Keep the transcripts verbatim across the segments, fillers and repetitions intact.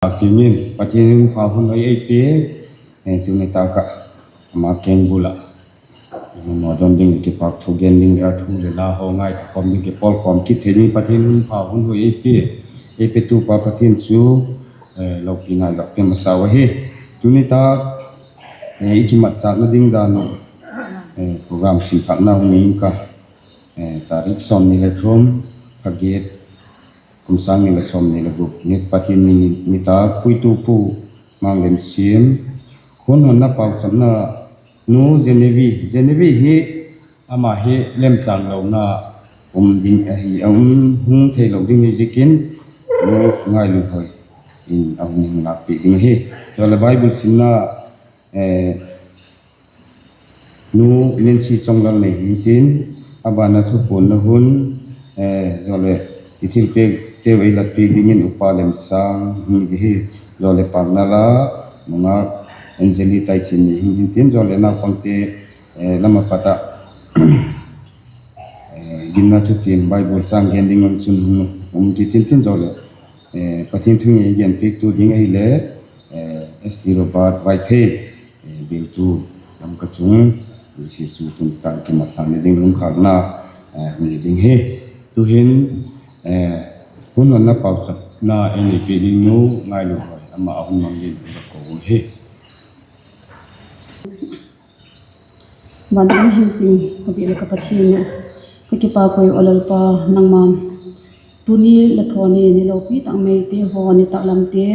Pathian in hun pha hun hoi ei pia, tuni tâk ah ama kengbul ah hun a don ding leh kipakthu gen ding leh a thu leh la haw ngaitha khawm ding kipawlkhawm kit thei ding Pathian hun pha hun hoi ei pia, ei petu pa Pathian chu lopina i vak pe masau ahi. Tuni tâk i kimatchâkna ding dan uh, program simthâkna hun ing ka, tarik sawmni leh thum, tha giat, kum sâng ni leh sawmni leh gup, ni Pathian nitâk puitu pu Manglensiam, hun honna pauchapna nu Genevieve, Genevieve hi ama hi lemchâng lona um ding ahi, a um hung theilo ding hi ziakin, nu Ngailunhoi in a hun hung lâkpiak ding ahi. Chuleh Bible simna nu Nancy Chonglal nei hi'ntin, a ban ah thupuanna hun, chuleh i thilpiakteu ei latpiak dingin upa Lemsâng hung hi ding hi, chuleh pâkna la nungak Angeli Taithin nei hi'ntin, chuleh naupangte lam a pat ah ginna thutiam Bible châng gen ding um chun hung um kit intin, chuleh Pathian thu i genpiaktu ding ahileh S T Robert Vaiphei, bialtu Lamka chung, zia chu tuni tâk kimatchâkna ding hun khâkna hung hi ding hi. Tu'hin hun honna pauchapna ei neipi ding nu Ngailunhoi, ama a hun mang dingin ka ko hi. Van a hin zing ka biak leh ka Pathian uh, ka kipak ui aw Lalpa, nangma'n tuni la thawn in i lopi tak meite haw nitâk lamte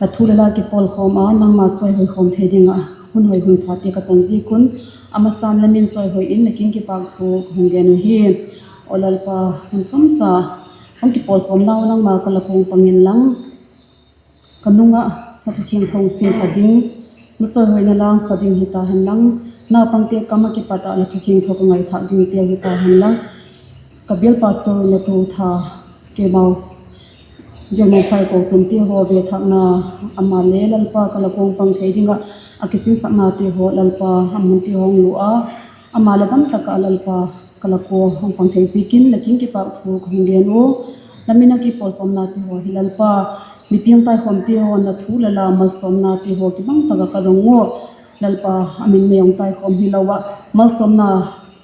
la thu leh la kipawlkhawm a nangma chawihoi khawm thei ding ah hun hoi hun phate ka chan ziak un, a masa'n la min chawihoi in la kiang kipakthu ka hung gen uhi. Aw Lalpa, hun chomcha hung kipawlkhawm nau nangma ka la kuang pang inlang, ka nung ah la thu thiangtho hung sim ta ding, la chawihoina la hung sa ding hita henlang, naupangte kam ah kipat ah la thu thiangtho ka ngaithâk dingteu hita henlang, ka bial pastor in la tu tha, keimau, Gilmawphai kochuamte haw vethâkna, ama le Lalpa ka la kuang pang thei ding ah a kisinsaknate haw Lalpa a munte haw hung lua a, ama le dam tak ah Lalpa ka la kua hung pang thei ziakin la kiang kipakthu ka hung gen u. La min a kipawlkhawmnate haw hi Lalpa, mi piang taikhawmte haw'n la thu leh la malsawmnate haw kibang tak ah ka dong u. Lalpa, a min nei hung taikhawm hilo ah malsawmna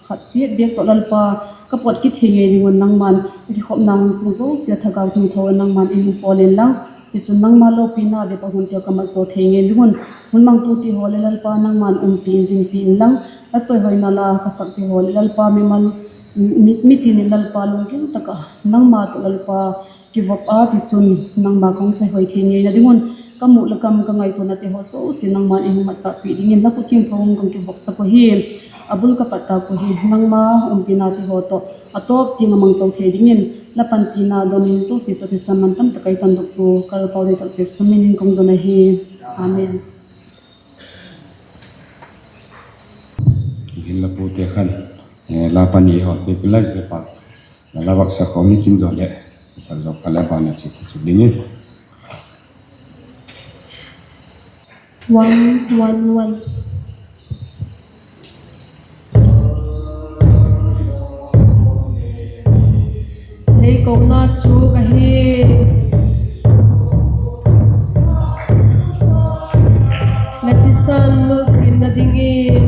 khat chiat bêk tawh Lalpa, ka pawt kit thei ngei ding un nangma'n ka kikhopna hun sung zosia Thagau Thiangtho in nangma'n ei hun pawl inlang, tichun nangma lopina bep ah hunteu ka mat zaw thei ngei ding un, hun mangtute haw leh Lalpa nangma'n umpi in dinpi inlang, la chawihoina la ka sakte haw leh Lalpa mimal, mi, mitin in Lalpa lunggil tak ah nangma tawh Lalpa kivop a, tichun nangma ka hung chawihoi thei ngeina ding un, ka mûk leh kam ka ngaituanate haw zosia nangma'n ei hun matchâkpi dingin la khut thiangtho hung ka hung kivopsak uhi. A bul ka pat tâk u hi nangma umpinate haw tawh a tawp tiang a mang zo thei dingin la panpina don in zosia sawt thisan man tam tak ah ei tandoktu ka Lalpau doi tak Jesu min in ka hung don ahi. Amen. Tu'hin la pute khan la pani haw bep lai se pa, la la vak sa khawm ni tin zaw leh, sak zawk ka la ban a chi ta suk dingin. One, one, one. Lei kona chu ka hi, la thisan lul thinna dingin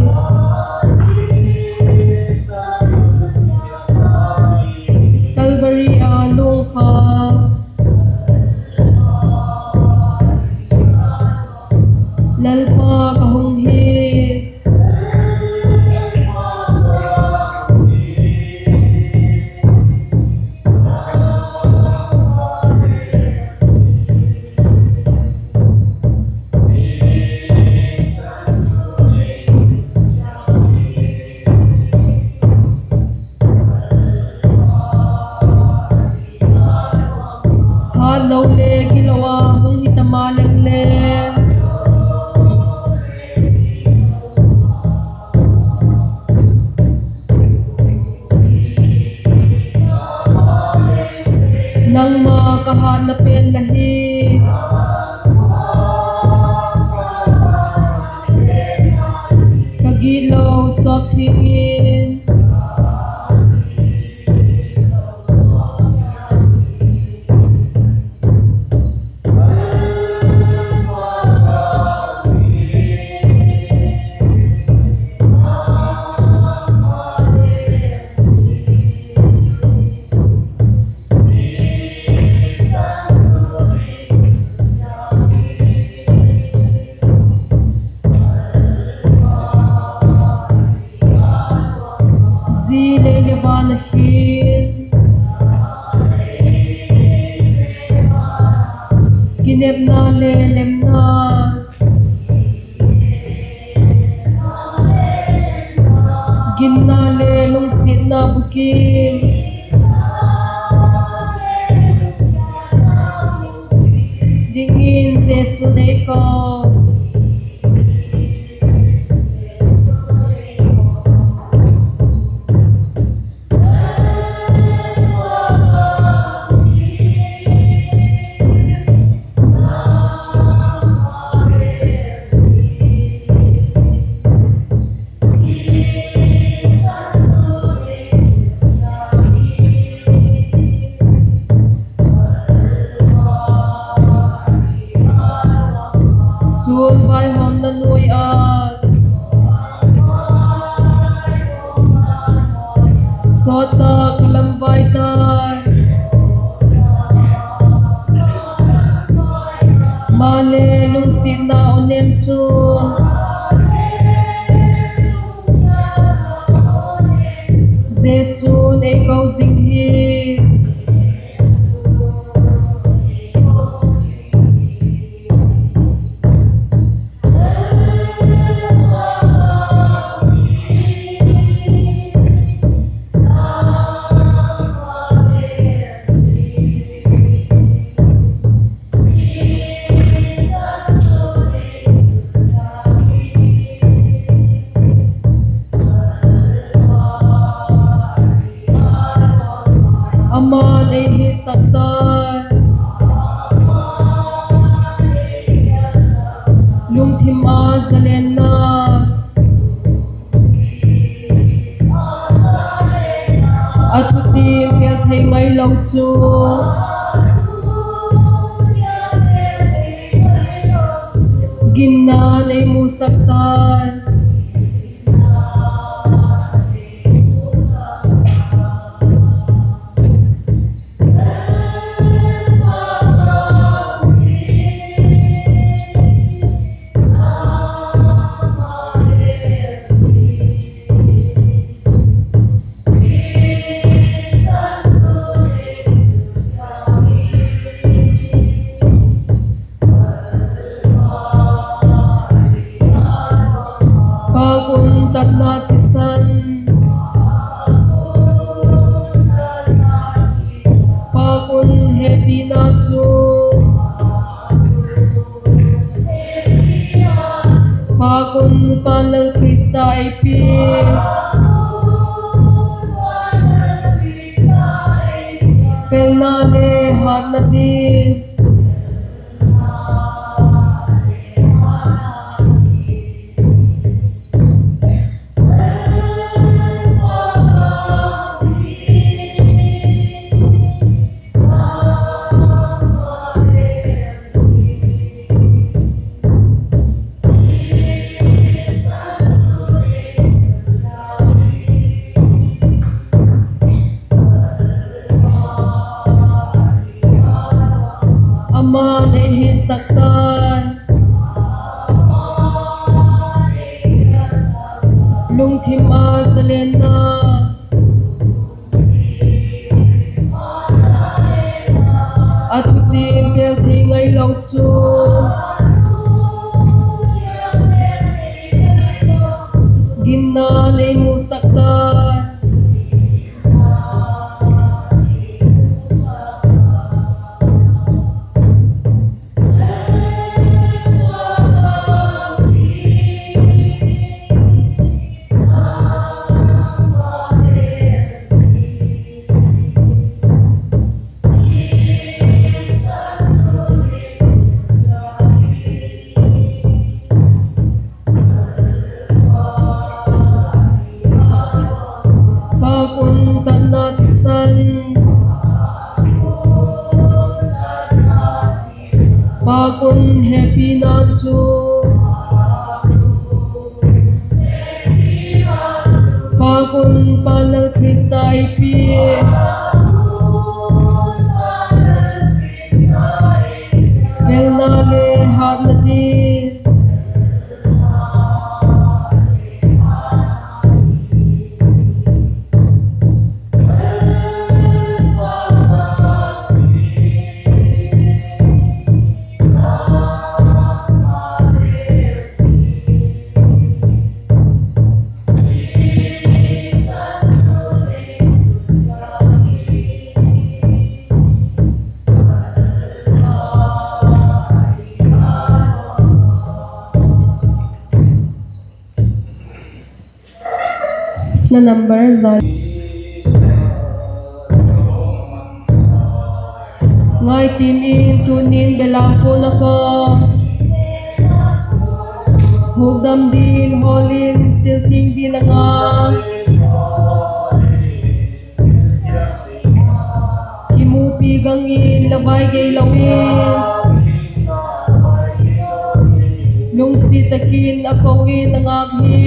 Calvary a lungkha Lalpa ka hung hi. Hatlo le gilo a hung hi ta maleng le, nangma ka hatna pen la hi. Ka gitlo sawt thiang in. Ginna le lemna, ginna le lungsiatna bukim dingin Jesu'n ei ko. Suan vaihawmna nuai ah, sawt tak ka lam vai tai. Maleh lungsiatna aw nem chun, Jesu'n ei ko zing hi. Ama'n ei hiatsak tai. Lungthim a zalenna, a thutiam pêl thei ngailo chu, ginna'n ei musak tai. Pâk un tatna thisan, pâk un hepina chu, pâk un Pa Lal Khrista ei pia, felna le hatna ding. Ama'n ei hiatsak tai. Lungthim a zalenna, a thutiam pêl thei ngailo chu, ginna'n ei musak tai. Pâk un tatna thisan, pâk un hepina chu, pâk un Pa Lal Khrista ei pia, felna le hatna ding. Na number za. Ngaitin in tunin belam puan a ka hukdam din hawl in sil thiang din a nga. Kimupi gang in la vai gei lo in, lungsiat tak in a ko in a ngak hi.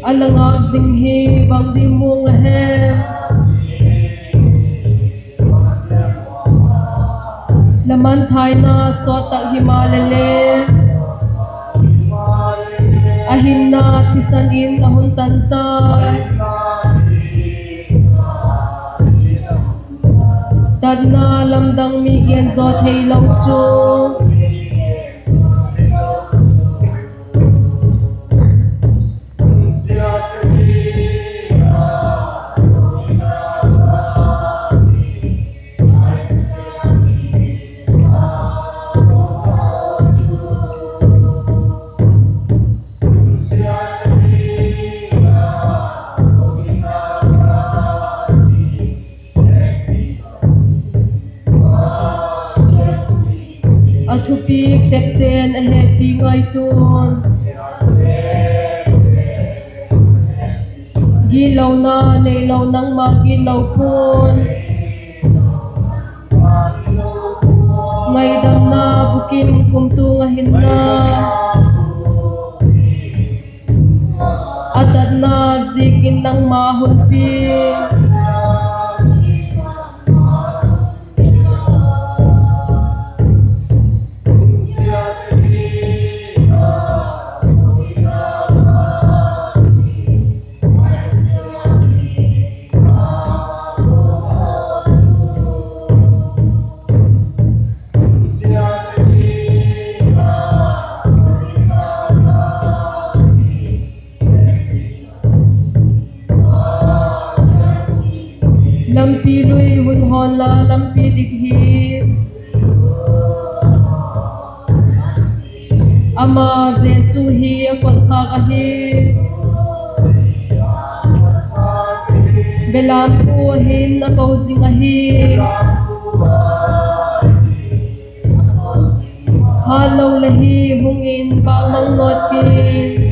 A la ngak zing hi bang ding muang la hem? La mangthaina sawt tak himaleh le, a hinna thisan in a hun tan tai. Tatna lamdang mi gen zaw theilo chu A thupi tepte'n a hepi ngaitua'n, gitlona neilo nangma gitlo pua'n, ngaidamna bukim kumtuang a hinna, a tatna ziakin nangma hun pia. Lampi lui hun hawn la, lampi dik hi. Ama Jesu hi a kotkhâk ahi. Belam khua hin a ko zing ahi. Hatlo la hi, hung in, bangmang nawt kin.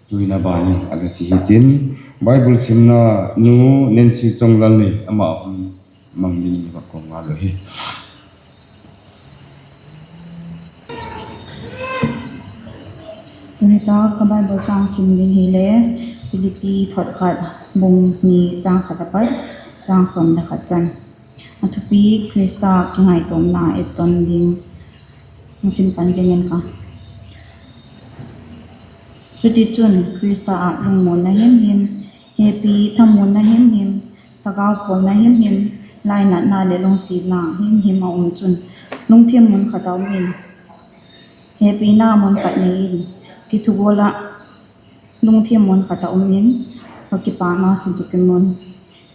Tu'hin a ban in a la chi hitin, Bible simna nu Nancy Chonglal ni ama hun mang dingin i va ko ngal u hi. Tuni tak ka Bible châng sim ding hile, Philippi thot khat, bung ni châng khat apat châng sawm le khat chan. A thupi: Khrista kingaitawmna etton ding. Hung sim pan zing in ka. Chutichun Khrista ah lungmuanna himhim, hepi thamuanna himhim, thagau pawlna himhim, lainatna leh lungsiatna himhim a um chun, lungthim mun khat ah um in, hepina mun khat nei in, kithugual ah lungthim mun khat ah um in, ka kipâkna suntuk in mun.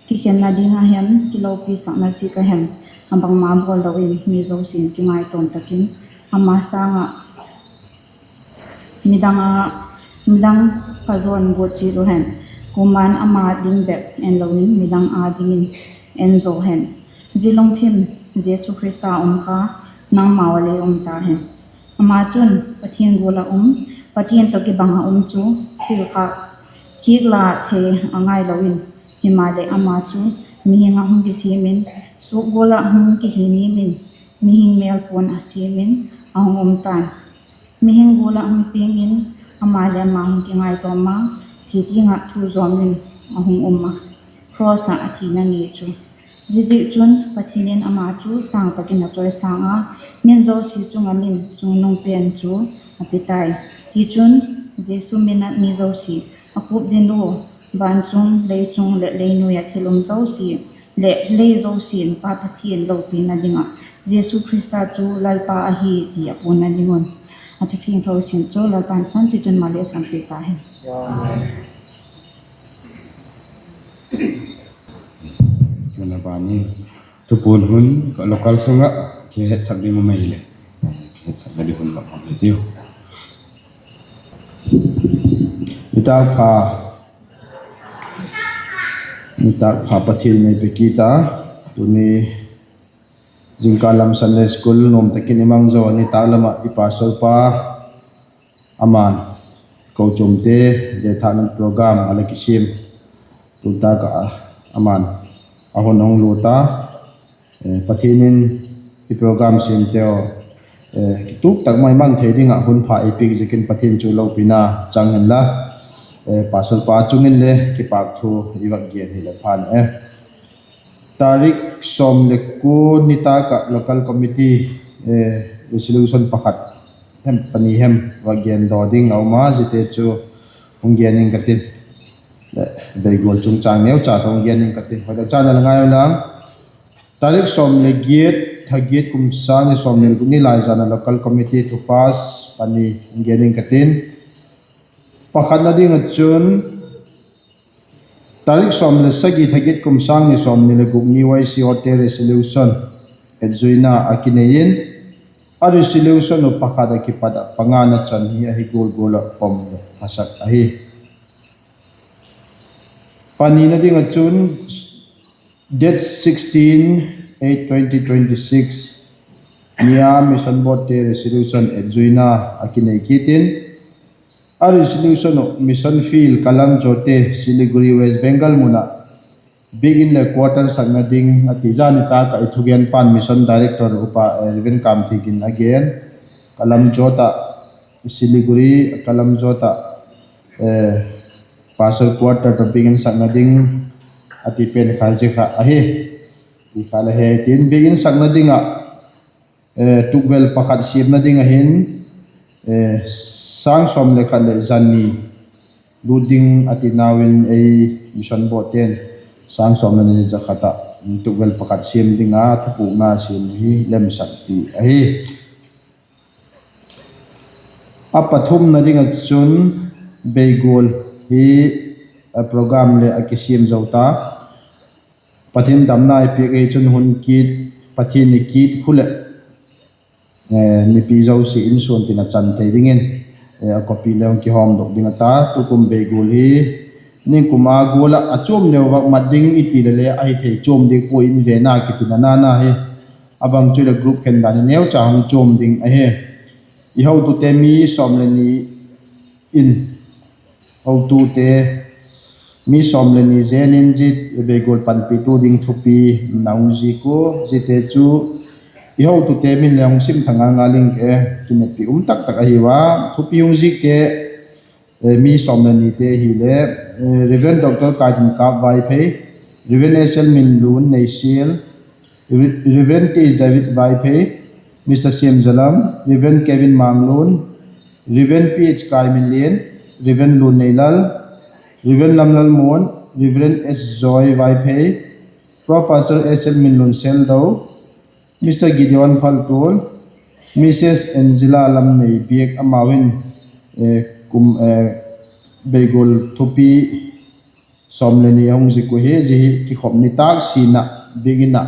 Kikhenna ding a hem, kilopisakna ziak a hem, a bangma bawl lo in mi zosia'n kingaitawm tak in ama sâng ah midang a, midang phazaw in guat chiat u hen. Kuama'n ama ding bep en lo in midang â dingin en zaw hen. Zia lungthim Jesu Khrista ah um kha, nangmau ah le um ta hen. Ama chun Pathian gual ah um, Pathian tawh kibang ah um chu thil kha Kikla thei a ngailo in, himaleh ama chu mihing ah hung kisiam in, suak gual ah hung kihi niam in, mihing mêlpuan a siam in a hung um ta'n. Mihing gual ah hung piang in, ama leh ama hung kingaitawm a, thi tiang ah thu zawm in a hung um a, cross ah a thina ngei chu. Ziaziakchun, Pathian in ama chu sâng tak in a chawisâng a, min zosia chung ah min chungnung pen chu a pe tai. Tichun, Jesu min ah mi zosia a khup ding ua, van chung, lei chung leh lei nuai ah thil um zosia leh lei zosia in Pa Pathian lopina ding ah Jesu Khrista chu Lalpa ahi ti a puanna ding un. A thu thiangtho sim chu Lalpa'n chan chiat un maleh sanpi ta hen. Thupuan hun local sung ah kihetsak ding um ahileh, kihetsak ding hun lak hong hi tiu. Nitâk pha, nitâk pha Pathian in ei pe kit a, tuni zingkal lam Sunday School nuam tak in i mang zo a, nitâk lam ah i pastor pa, ama'n kochuamte leh thâkna program a la kisiam, tu nitâk ah ama'n a hun hung lut a, Pathian in i program siamte haw kituk tak mai mang thei ding ah hun pha ei piak ziakin Pathian chu lopina chang hen la, pastor pa chung in le kipâk thu i vak gen hileh pha'n e. Tarik sawm leh kua nitâk ah local committee resolution pakhat hem pani hem va gen daw ding a um a, ziate chu hung gen ing ka tin, beigual chungchâng neucha tawh hung gen ing ka tin, hoitak chan a la ngai u lang. Tarik sawm leh giat, tha giat, kum sâng ni sawmni leh guk ni lai zan a local committee thu pass pani hung gen ing ka tin, pakhatna ding ah chun tarik sawm leh sagi, tha giat, kum sâng ni sawmni leh guk ni YCOte resolution etzuina a kinei in, a resolution uh pakhat ah kipat ah pangana chan hi ahi gual gual ah pom leh hasak ahi. Panina ding ah chun date sixteen eight twenty twenty six ni a Mission Boardte resolution etzuina a kinei kit in, a resolution uh Mission Field Kalamjawte Siliguri West Bengal mun ah biakin leh quarter sakna ding a ti. Zani nitâk ah i thugenpa'n Mission Director upa Reverend Kamthik in a gen, Kalamjawt ah, Siliguri Kalamjawt ah pastor quarter tawh biakin sakna ding a ti pen kha zia kha ahi. Ti kha la he tin, biakin sakna ding ah tukvel pakhat siamna ding ah hin sâng sawm leh khat leh zani lût ding a ti nau in ei Mission Boardte'n sâng sawm leh ni za khat ah tukvel pakhat siam ding a thupukna siam hi lemsakpi ahi. A pathumna ding ah chun beigual hi program leh a kisiam zo ta. Pathian damna i piak ahi chun hun kit, Pathian i kit khu leh mipi zosia insuan tin a chan thei dingin a copy le hung kihawmdok ding a ta. Tukum beigual hi ningkum a gual ah a chuam neu vak mat ding i ti leh le ahi thei, chuam ding pua in vena kitin a nana hi. A bang chu leh group khen dan i neucha hung chuam ding ahi. I hotute mi sawm leh ni in, hotute mi sawm leh ni zen in zia beigual panpitu ding thupi na hung zik ua, ziate chu i hotute min le hung sim tha ngal ngal ing ke, kineppi um tak tak ahi ua. Thupi hung zikte mi sawm leh nite hile, Reverend Doctor Kaidinkap Vaiphei, Reverend S L Minlun Neisial, Reverend T H David Vaiphei, Mister Siamzalam, Reverend Kevin Manglun, Reverend P H Kaiminlian, Reverend Lunneilal, Reverend Lamlalmuan, Reverend S Joy Vaiphei, Pro Pastor S L Minlun Seldo, Mister Gideon Phaltual, Missus Angela Lamneibiak, amau in kum beigual thupi sawm leh ni a hung zik uh hi. Zia hi kikhop nitâk sin ah biakin ah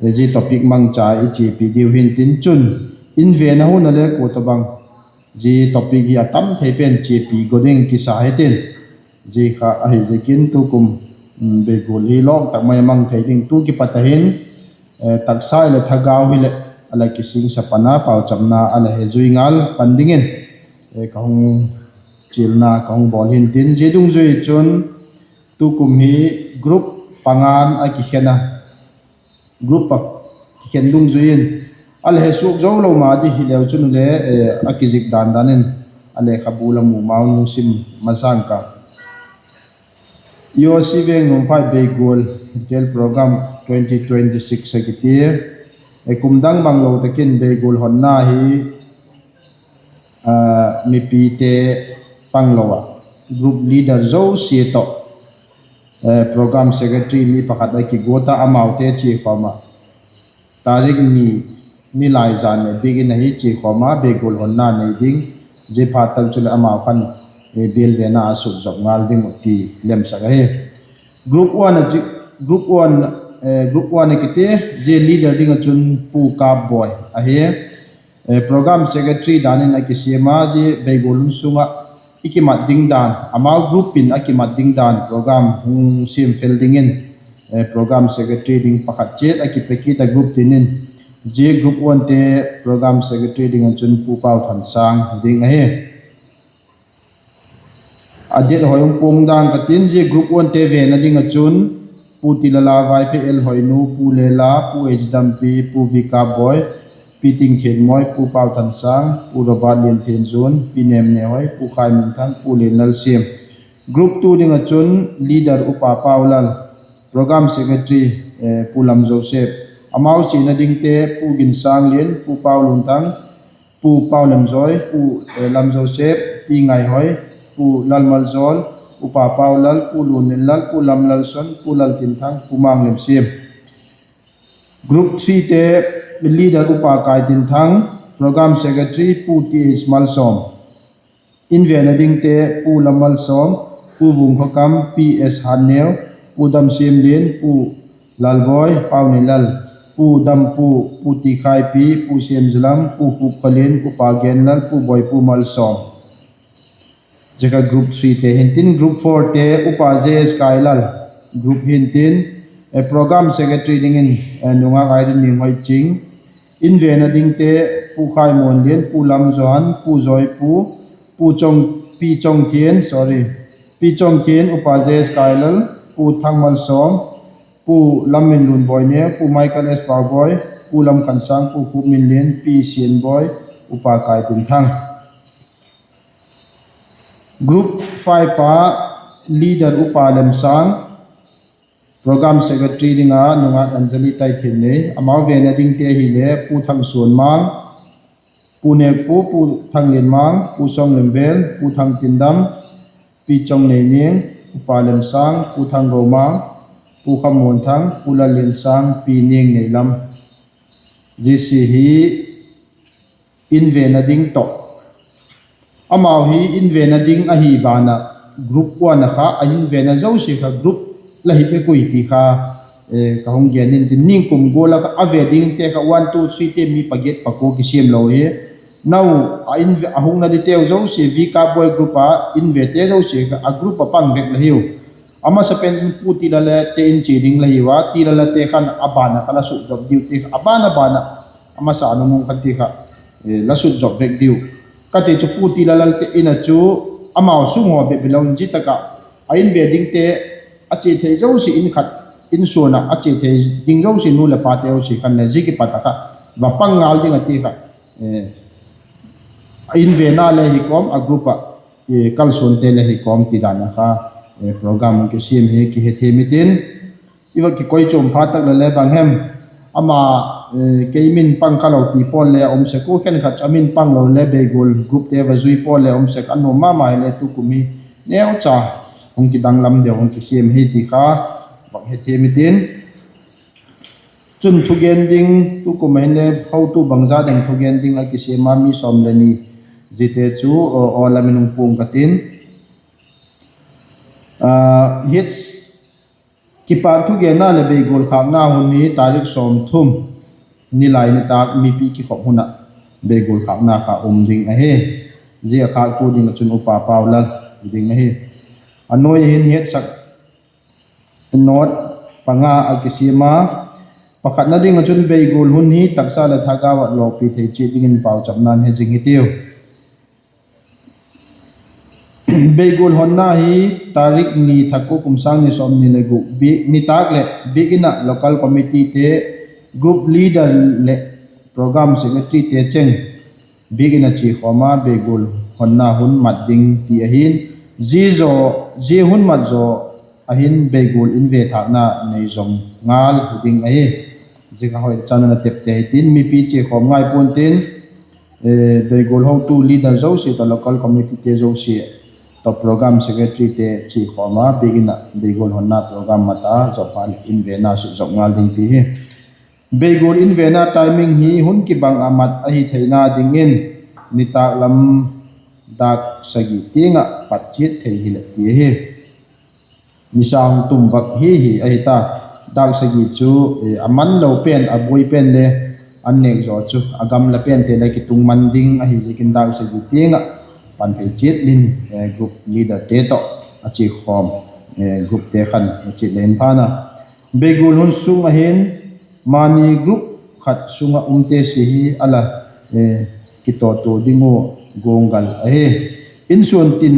zia topic mangcha i chiapi diu hintin chun, in vena hun a le kua tawhbang zia topic hi a tam thei pen chiapi go ding kisa hitin, zia kha ahi ziakin tukum beigual hi lawk tak mai a mang thei ding tu kipat a hin taksa leh thagau hileh a la kisingsa pan a pauchapna a la he zui ngal pan dingin ka hung chialna ka hung bawl hintin, zia dungzui chun tukum hi group panga'n a kikhen a, group a kikhen dungzui in, a le he suak zo lo ma di hileu chun le, a kizik dan dan in a lekhabu la mu ma un hung sim masang ka. E O C Vengnuamphai Beigual Retail Program twenty twenty-six a kiti. Kum dang banglo tak in beigual honna hi mipite panglo ah, group leader zosia tawh, program secretary mi pakhat a kiguat ah, amaute chiakhawm ah, tarik ni, nilai zan leh biakin ahi chiakhawm a beigual honna nei ding, zia phat tak chuleh amau khan bial vena a sutzop ngal ding uh ti lemsak ahi. Group one a kiti, zia leader ding ah chun Pu Kapbawi ahi. Program secretary dan in a kisiam a, zia beigual hun sung ah i kimat ding dan, amau group in a kimat ding dan program hung siam fel dingin, program secretary ding pakhat chiat a kipe kit a group tin in, zia group onete program secretary ding ah chun Pu Pauthansâng ding ahi. A det hoi hung puang dan ka tin, zia group onete vena ding ah chun Pu Tilala Vaiphei, L Hoinu, Pu Lela, Pu H Dampi, Pu Vika Boi, Pi Tingthianmawi, Pu Pauthansâng, Pu Robert Lianthianzun, Pi Nemnehoi, Pu Khaiminthang, Pu Lianlalsiam. Group two ding ah chun leader Upa Paulal, program secretary Pu Lam Joseph, amau chiana dingte Pu Ginsanglen, Pu Paulunthang, Pu Paulemzawi, Pu Lam Joseph, Pi Ngaihoi, Pu Lalmalzawl, Upa Paulal, Pu Lunminlal, Pu Lamlalson, Pu Laltinthang, Pu Manglemsiam. Group threete leader Upa Kaitinthang, program secretary Pu T H Malsawm, in vena dingte Pu Lammalsawm, Pu Vungkhokam, P S Hanneu, Pu Damsiamlian, Pu Lalbawi, Pauneilal, Pu Dampu, Pu Tikhaipi, Pu Siamzalam, Pu Khupkholian, Upa Genlal, Pu Bawipu Malsawm. Zia kha group threete hintin, group fourte Upa J S Kailal group hintin, program secretary dingin Nungak Irene Nianghoiching, in vena dingte Pu Khaimuanlian, Pu Lamjohan, Pu Zawipu, Pu Chong, Pi Chongthian, sorry, Pi Chongthian, Upa J S Kailal, Pu Thangmalsawm, Pu Lamminlun Boineu, Pu Michael S Pauboi, Pu Lamkhansâng, Pu Khupminlian, Pi Sianboi, Upa Kaitinthang. Group five a leader Upa Lemsâng, program secretary ding a Nungak Anjali Taithiamnei, amau vena dingte hile Pu Thangsuanmang, Pu Nekpu, Pu Thanglianmang, Pu Songlemvel, Pu Thangtindam, Pi Chongneineng, Upa Lemsâng, Pu Thanggomang, Pu Khammuanthang, Pu Lalliansâng, Pi Niangneilam. Zia hi in vena ding tawh, amau hi in vena ding ahi ban ah, group one a kha a in vena zosia kha group la hi vek ui ti kha ka hung gen intin, ningkum gual a kha a ve dingte kha one, two, threete mi pagiat pakua kisiam lo hi. Nau, a hungna diteu zosia Vika Boi group a in vete zosia kha a group a pang vek la hiu. A masapen in Pu Tilalate in chia ding la hiu a, Tilalate khan a ban ah kha la sutzop diu ti kha, a ban a ban ah, a masa a nunung kha ti kha la sutzop vek diu. Ka ti chu Pu Tilalalte in a chu amau sung haw bep hilo in zia tak ah a in ve dingte, a chia thei zosia in khat, in suan ah a chia thei ding zosia nu leh pate zosia khan le zia kipat ah kha va pang ngal ding a ti kha, a in vena le hi kawm a group ah kalsuante le hi kawm ti dan a kha program hung kisiam hi kihethiam i tin. I va kikoichuam phat tak le le bang hem, ama kei min pang kha lo ti pawl le a um sek u, khenkhat chu a min pang lo le beigual groupte va zui pawl le a um sek, a nuam ma ma hile tukum hi neucha hung kidanglam deu hung kisiam hi ti kha bang hethiam i tin. Chun thugen ding, tukum a hinle hotu bangza ding thugen ding a kisiam a, mi sawm le ni, ziate chu aw lam in hung puang ka tin. Hiat, kipâk thugenna leh beigual khâkna hun hi tarik sawmthum, nilai nitâk mipi kikhop hun ah beigual khâkna kha um ding ahi. Zia khâktu ding ah chun Upa Paulal ding ahi. A nuai hin hiatsak note panga a kisiam a, pakhatna ding ah chun beigual hun hi taksa leh thagau ah lawpi thei chiat dingin pauchapna'n he zing hitiu. Beigual honna hi tarik ni tha kua kum sâng ni sawmni leh guk biak nitâk leh biakin ah local committeete, group leader leh program secretaryte cheng biakin a chia khawm a, beigual honna hun mat ding ti ahi'n, zia hun mat zaw ahin beigual in ve thâkna nei zom ngal hi ding ahi. Zia kha hoi chan a na tepte hitin mipi chia khawm ngai pua'n tin, beigual hotu leader zosia tawh local committeete zosia tawh program secretaryte chia khawm a, biakin ah beigual honna program mat a, zop a leh in vena suk zom ngal ding ti hi. Beigual in vena timing hi hun kibang ah mat ahi theina dingin nitâk lam dâk sagi tiang ah pat chiat thei hileh ti ahi. Nisa hung tum vak hi hi ahi ta. Dâk sagi chu a man lo pen, a buai pen le an nêk zaw chu a gamla pente le kitung man ding ahi ziakin dâk sagi tiang ah pan thei chiat in, group leaderte tawh a chia khawm, groupte khan chiat le in phan a. Beigual hun sung ahin mani group khat sung ah umte sia hi a la kitawtua ding ua guanggal ahi. Insuan tin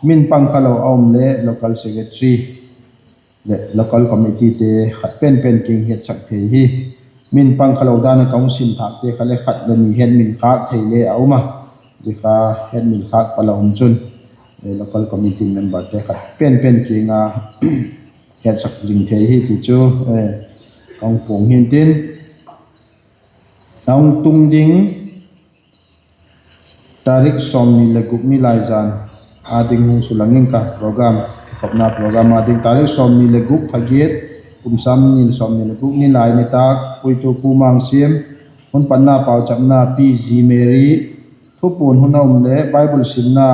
min pang kha lo a um le local secretary leh local committeete khat pen pen kiang hiatsak thei hi. Min pang kha lo dan a ka hung sim thâkte kha le khat le ni hetmil khâk thei le a um a, zia kha hetmil khâk pal a um chun local committee memberte khat pen pen kiang a hiatsak zing thei hi ti chu ka hung puang hi'ntin, a hung tung ding tarik sawmni leh guk ni laizan â ding hung sulang ing ka, program, kikhopna program â ding tarik sawmni leh guk tha giat, kum sâng ni sawmni leh guk ni lai nitâk, puitu Pu Mangsiam, hun panna pauchapna Pi Zi Mary, thupuan hun a um le Bible simna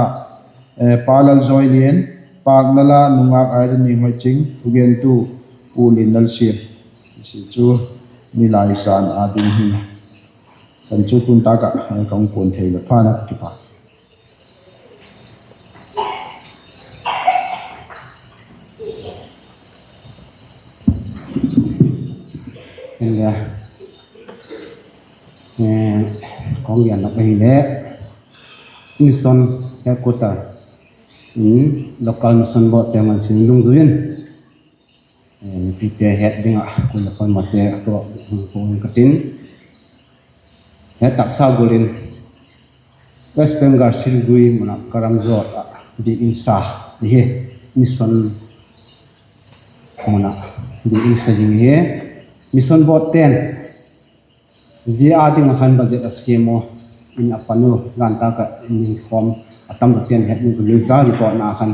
Pa Lalzawilian, pâkna la nungâk Irene Nianghoiching, thugentu Pu Lianlalsiam. Zia chu ni laizan â ding hi chan chu tun tâk ah ka hung puan thei leh phan a, kipak. Hinle, ka hung gen nop ahile, Mission Headquarter, Local Mission Boardte ngan sin dungzui in, mipite het ding ah kul le pal mate a tua hung ka tin, het taksa gual in West Bengal Siliguri mun ah ka ram zawt ah biakin sa hi, mission mun ah biakin sa zing hi. Mission Boardte'n zia â ding ah khan budget a siam u in a pan u, zan tâk ah in khawm a tam lo ten het ding ka gingcha, reportna khan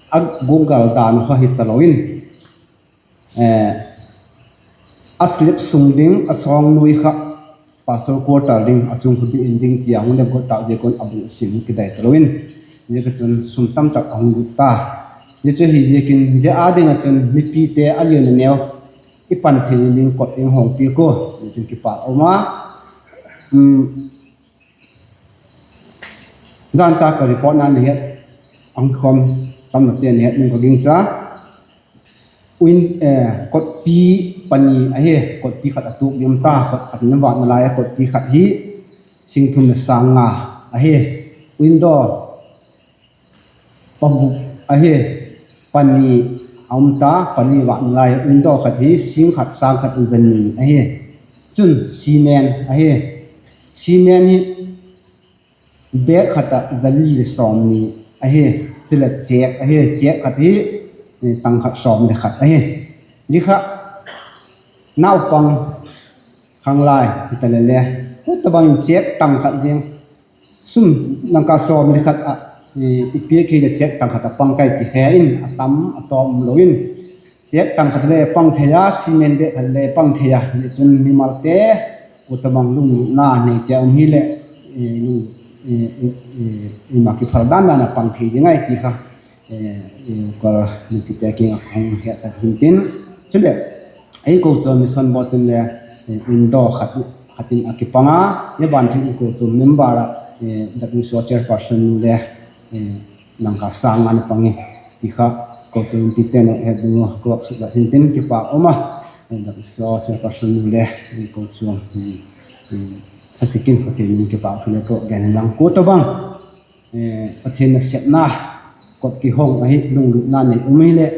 a guanggal dan u kha hi talo in, a slip sung ding a sawng nuai kha pastor quarter ding a chung kha biakin ding ti a hung lemgot tâk ziak un a bung a sim kidai talo in, ziak a chun sum tamtak a hung lut ta. Zia chu hi ziakin zia â ding ah chun mipite a lian a neu i pan thei ding kot eng hawng piak ua, zia chun kipâk um a. Zan tâk ah reportna na het, a hung khawm tam lo ten het ding ka gingcha. Kotpi pani ahi, kotpi khat a tuak diam ta, khat in a vâtna lai a kotpi khat hi sing thum leh sâng nga ahi. Window paguk ahi, pani a um ta, pani vâtna lai window khat hi sing khat sâng khat in za ni ahi. Chun cement ahi, cement hi bag khat ah za li leh sawmni ahi. Chuleh chêk ahi, chêk khat hi tang khat sawm leh khat ahi. Zia kha naupang khanglai hita le le, kua tabang in chêk tang khat ziang, sum dangka sawm leh khat ah i piak hi leh chêk tang khat a pang kai ti khe in a tam a tawm lo in, chêk tang khat le pang thei a, cement bag khat le pang thei a, zia chun mimalte kua tabang lunglutna neite um hileh, i ma kiphal dan dan a pang thei zing ai ti kha, kal mipite kiang ah ka hung hiatsak hintin. Chuleh ei kochuam Mission Board in le window khat in a kipang a, zia ban chun i kochuam member ah W C O chairperson nu le dangka sâng nga na pang hi ti kha kochuam mipite'n het ding uh ka vak suklat hintin, kipâk um a. W C O chairperson nu le kochuam thasik in Pathian in kipâk thu le ka gen inlang, kua tabang Pathian nasepna kot kihong ahi lunglutna nei um hileh,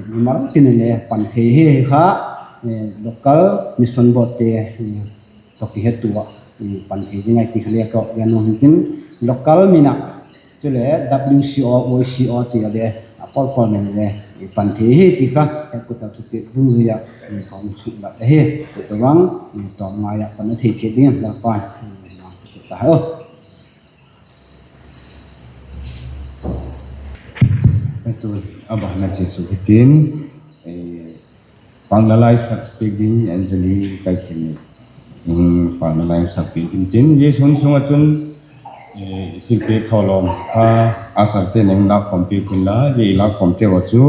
mimal tin le pan thei hi kha, local mission boardte tawh kihetu ah pan thei zing ahi ti kha le ka gen nuam hintin, local min ah chule W C O, Y C O ti a le a pawl pawl min le pan thei hi ti kha headquarter thupiak dungzui ah ka hung suklat ahi. Tawbang tawm ngai ah pan a thei chiat dingin Lalpa'n ta ha. Tun a ban a chia suk hitin, pâkna la i sak piak ding Anjali tai thim in, pâkna la i sak piak ding tin, zia sun sung ah chun thilpiak thawlawm kha a sakte neng lâkkhawm piak inla, zia i lâkkhawmte haw chu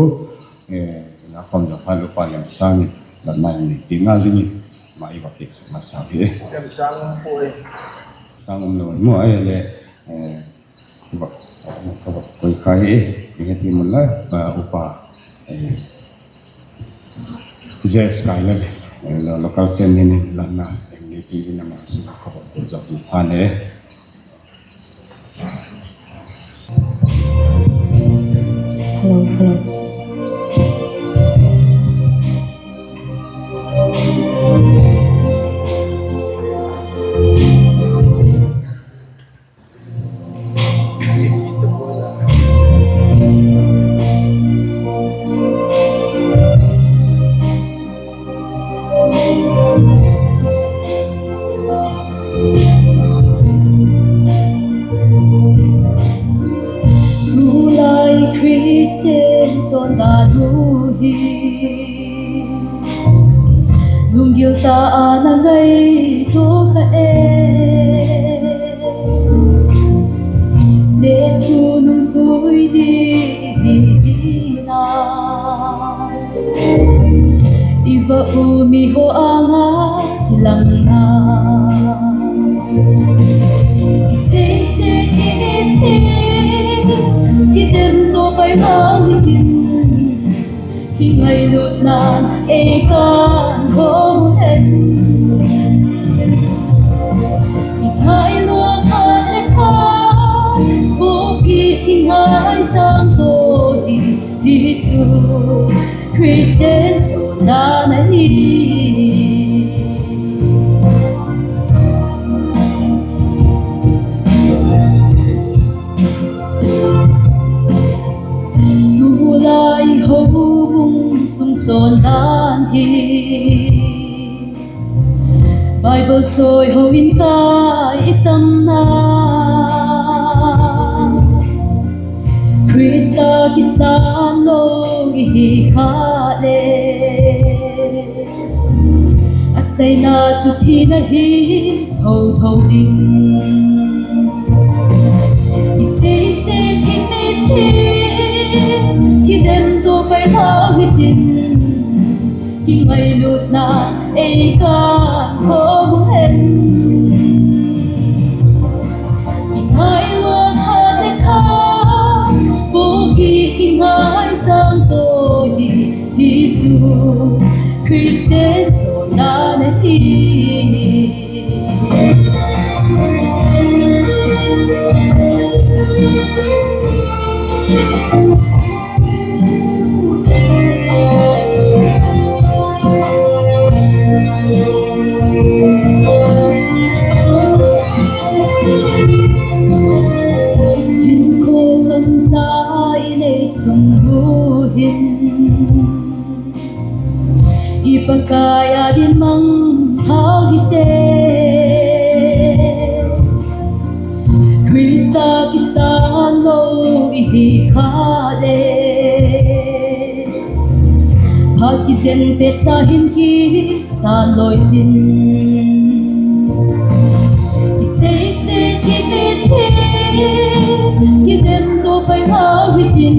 lâkkhawm zaw phat leh upa Lemsâng in latna i nei piak ngal dingin ma i va pe suk masa hi. Sâng um lo maw, ahileh ka va koi kha hi. I he ti mun la, upa J S Kailal, local chairman in latna ei nei piak in ama sung ka va koi zaw hi pha le. Tulai Khristian sawtdan u hi lunggil ta a na ngaitua kha e. Jesu nungzui ding hi na i va um i haw âng a kilangna, kiseiset i mit hi kidemtuak pai ngal hitin, kingailutna'n ei kankhawm hen. Kingailuat khat le kha bukim, kingaisâng to hi, hi chu Khristian sawtdan ahi. Tulai houhung sung chawndan hi Bible chawi ho in kai i tamna, Khrista kisâng lo i hi kha le, a chaina chu thina hi tho tho ding. Kiseiset i mit hi kidemtuak pai ngal hitin, kingailutna'n ei kankhawm hen. Kingailuat khat le kha bukim, kingaisâng to hi, hi chu Khristian sawtdan ahi. Hinkhua chawmcha i nei sung u hin, i Pakai â ding mangthai hite. Khrista kisâng lo i hi kha le, phat kizen pet cha hin kisâng loi zing. Kiseiset i mit hi kidemtuak pai ngal hitin,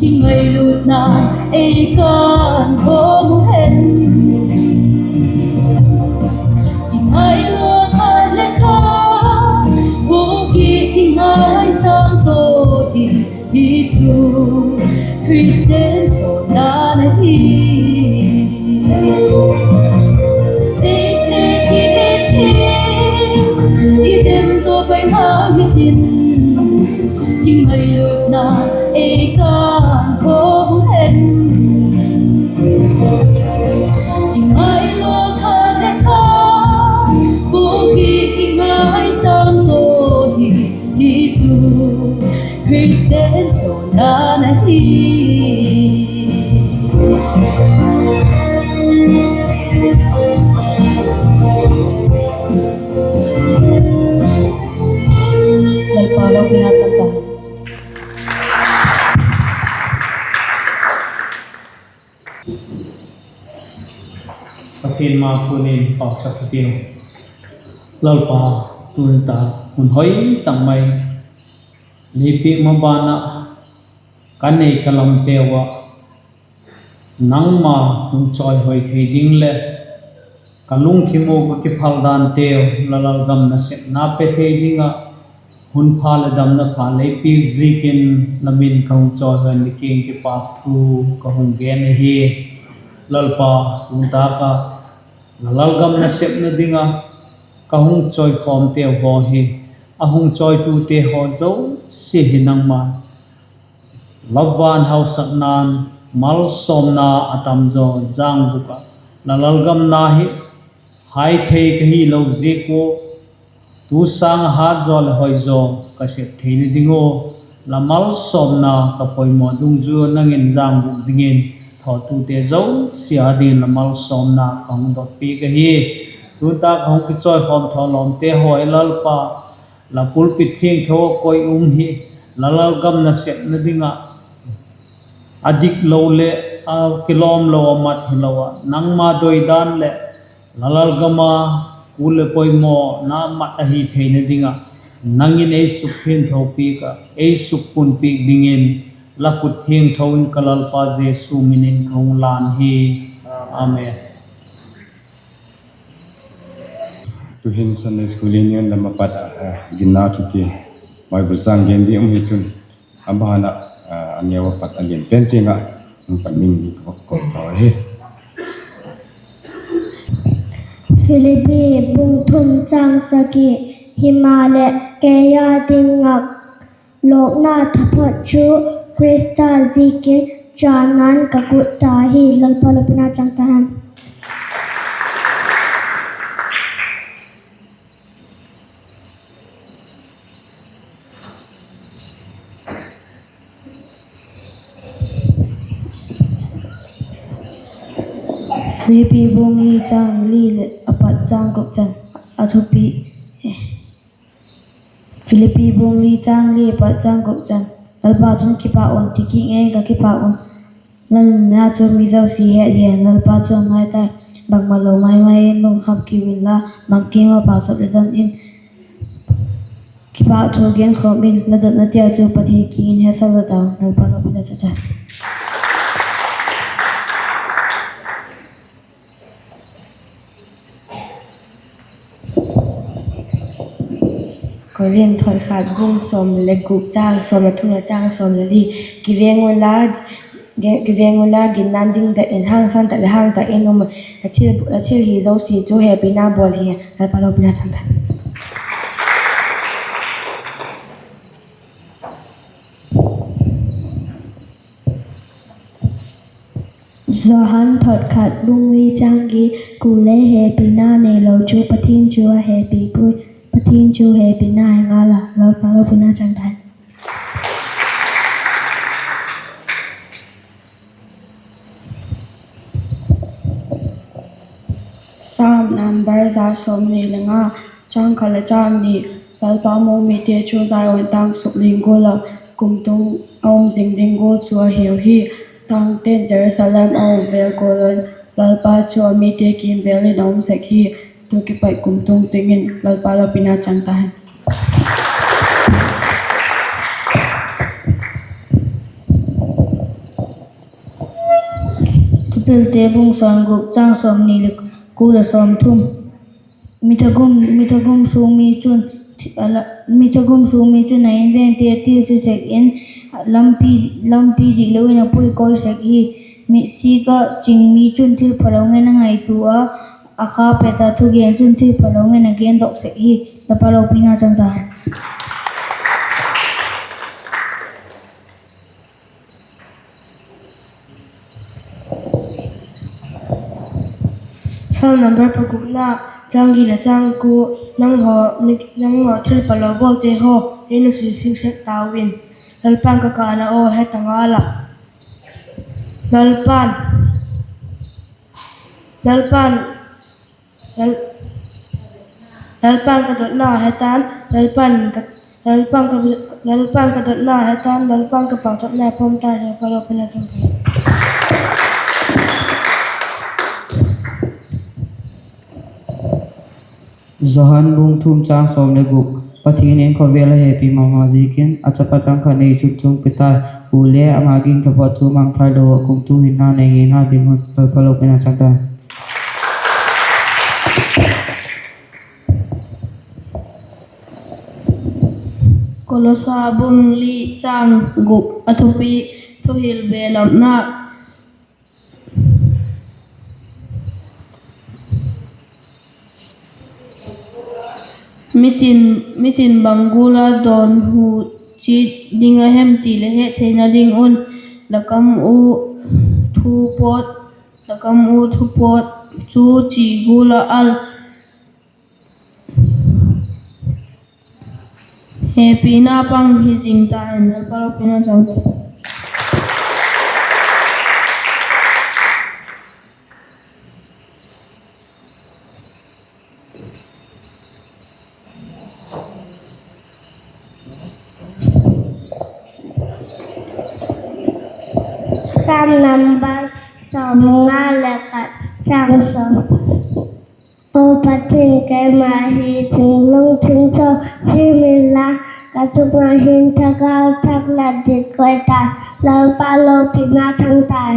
kingailutna'n ei kankhawm hen. Kingailuat khat le kha bukim, kingaisâng to hi, hi chu Khristian sawtdan ahi. Seiset i mit hi kidemtuak pai ngal hitin, Ngailutna ei kan hawm hen. I ngailut kha te kha, bu ki i ngai sang lo hi, hi chu Khristian chawnan ahi. Lalpa lopina chang ta. Pathian ma kuan in pauchap hitiu. Lalpa, tuni tak hun hoi tak mai lei piak maban ah ka nei ka lamteu ah nangma hung chawihoi thei ding leh ka lungthim ua ka kiphal danteu la lalgam nasepna pe thei ding ah hun pha leh damna pha lei piak ziakin la min ka hung chawihoi in la kiang kipak thu ka hung gen ahi. Lalpa, tuni tak ah la lalgam nasepna ding ah ka hung chawikhawmteu haw hi, a hung chawitute haw zosia hi nangma la van hausakna'n malsawmna a tam zaw jang buk ah la lalgam na hi hai thei ka hilo ziak ua, tu sâng ah hat zaw leh hoi zaw ka sep theina ding ua, la malsawmna ka poimaw dungzui ua nang in jang buk dingin thawtute zosia â dingin la malsawmna ka hung dot piak ahi. Tuni tak ah hung kichawikhawm thaw lawmte haw hi Lalpa, la pulpit thiangtho ah koi um hi, la lalgam nasepna ding ah a dik lo leh a kilawm lo a mat hilo ah nangma doidan leh la lalgam a kul leh poimawna mat ahi theina ding ah nang in ei sukthiangtho piak ah ei sukpun piak dingin la khut thiangtho in ka Lalpa Jesu min in ka hung lân hi. Amen. Tu'hin Sunday School Union lam a pat ah, ginna thupi Bible châng gen ding um hi chun, a ban ah, a neu a pat a lian pen tiang ah hung pan dingin ka kawk tau ahi. Philippi bung thum châng sagi. Himaleh kei â ding ah lawkna taphot chu Khrista ziakin chana'n ka gut ta hi. Lalpa lopina chang ta hen. Philippi bung li châng li leh a pat châng guk chan a thupi. Philippi bung li châng li a pat châng guk chan, Lalpa chun kipâk un, ti kit ngei in ka kipâk un. La nunna chu mi zosia het hi, Lalpa chu a ngai tai. Bangmalo mai mai in lungkham kiu inla, bangkim ah pauchap le don in, kipâk thu genkhawm in la dotnateu chu Pathian kiang in hetsak zaw tau. Lalpa lopina chang ta. Korinth hot khat bung sawm leh guk châng sawm leh thum leh châng sawm leh li. Kiveng unla, kiveng unla, ginna'n ding tak in, hangsan tak leh hang tak in um un. La thil hi zosia chu hepina bawl hi. Lalpa lopina chang ta. Johan thot khat bung li châng giat, kul le hepina neilo chu Pathian chu a hepi puai, Pathian chu hepina hi ngal a. Lalpa lopina chang ta. Sam number za sawmni le nga, châng khat leh châng ni. Lalpa mu mite chu Zion tâng suk ding gual ah kumtuang a um zing ding gual chu a hiu hi. Tângte'n Jerusalem a um vêl gual un, Lalpa chu a mite kîmvêl in a um sek hi. Tu kipat kumtuang tiang in Lalpa lopina chang ta hen. Thupilte bung sawmguk châng sawmni leh kua leh sawmthum. Mi thagum, mi thagum sung mi chun, mi thagum sung mi chun a invengte a thilse sek in, lampi, lampi diklo in a puikawi sek hi. Mitsik ah ching mi chun thilphalo ngen a ngaitua a, a kha pet a thugen chun thilphalo ngen a gendok sek hi. Lalpa lopina chang ta hen. Psalm number pagukna, chang li leh chang kua, nanghaw, nanghaw thil pha lo bawlte haw, ei nusia sek tau in, Lalpa'n ka kâna aw he ta ngal a. Lalpa'n, Lalpa'n, Lal, Lalpa'n ka dotna he ta'n, Lalpa'n ka, Lalpa'n ka, Lalpa'n ka dotna he ta'n, Lalpa'n ka pauchapna pawm ta'n, Lalpa lopina chang ta'n. Johan bung thum chang sawm le guk. Pathian in khawvel a hepi ma ma ziakin a chapa changkhat ei sukchung pe tai. U le ama gingthu phat chu mangthai lo ah kumtuang hinna nei ngeina ding un, Lalpa lopina chang ta'n. Kolosa bung li chang guk, a thupi: Thuhil belapna. Mitin, mitin bang gual a dawnhu chiat ding a hem ti leh hettheina ding un, la kam u thu pawt, la kam u thu pawt chu chi gual ah al. Hepina pang hi zing ta hen, Lalpa lopina chang ta'n. Psalm number sawmnga le khat, chang sawm. Aw Pathian, keima hi thinglung thingtho sim inla, ka chung ah hin Thagau Thak la dik koi ta, Lalpa lopina chang ta'n.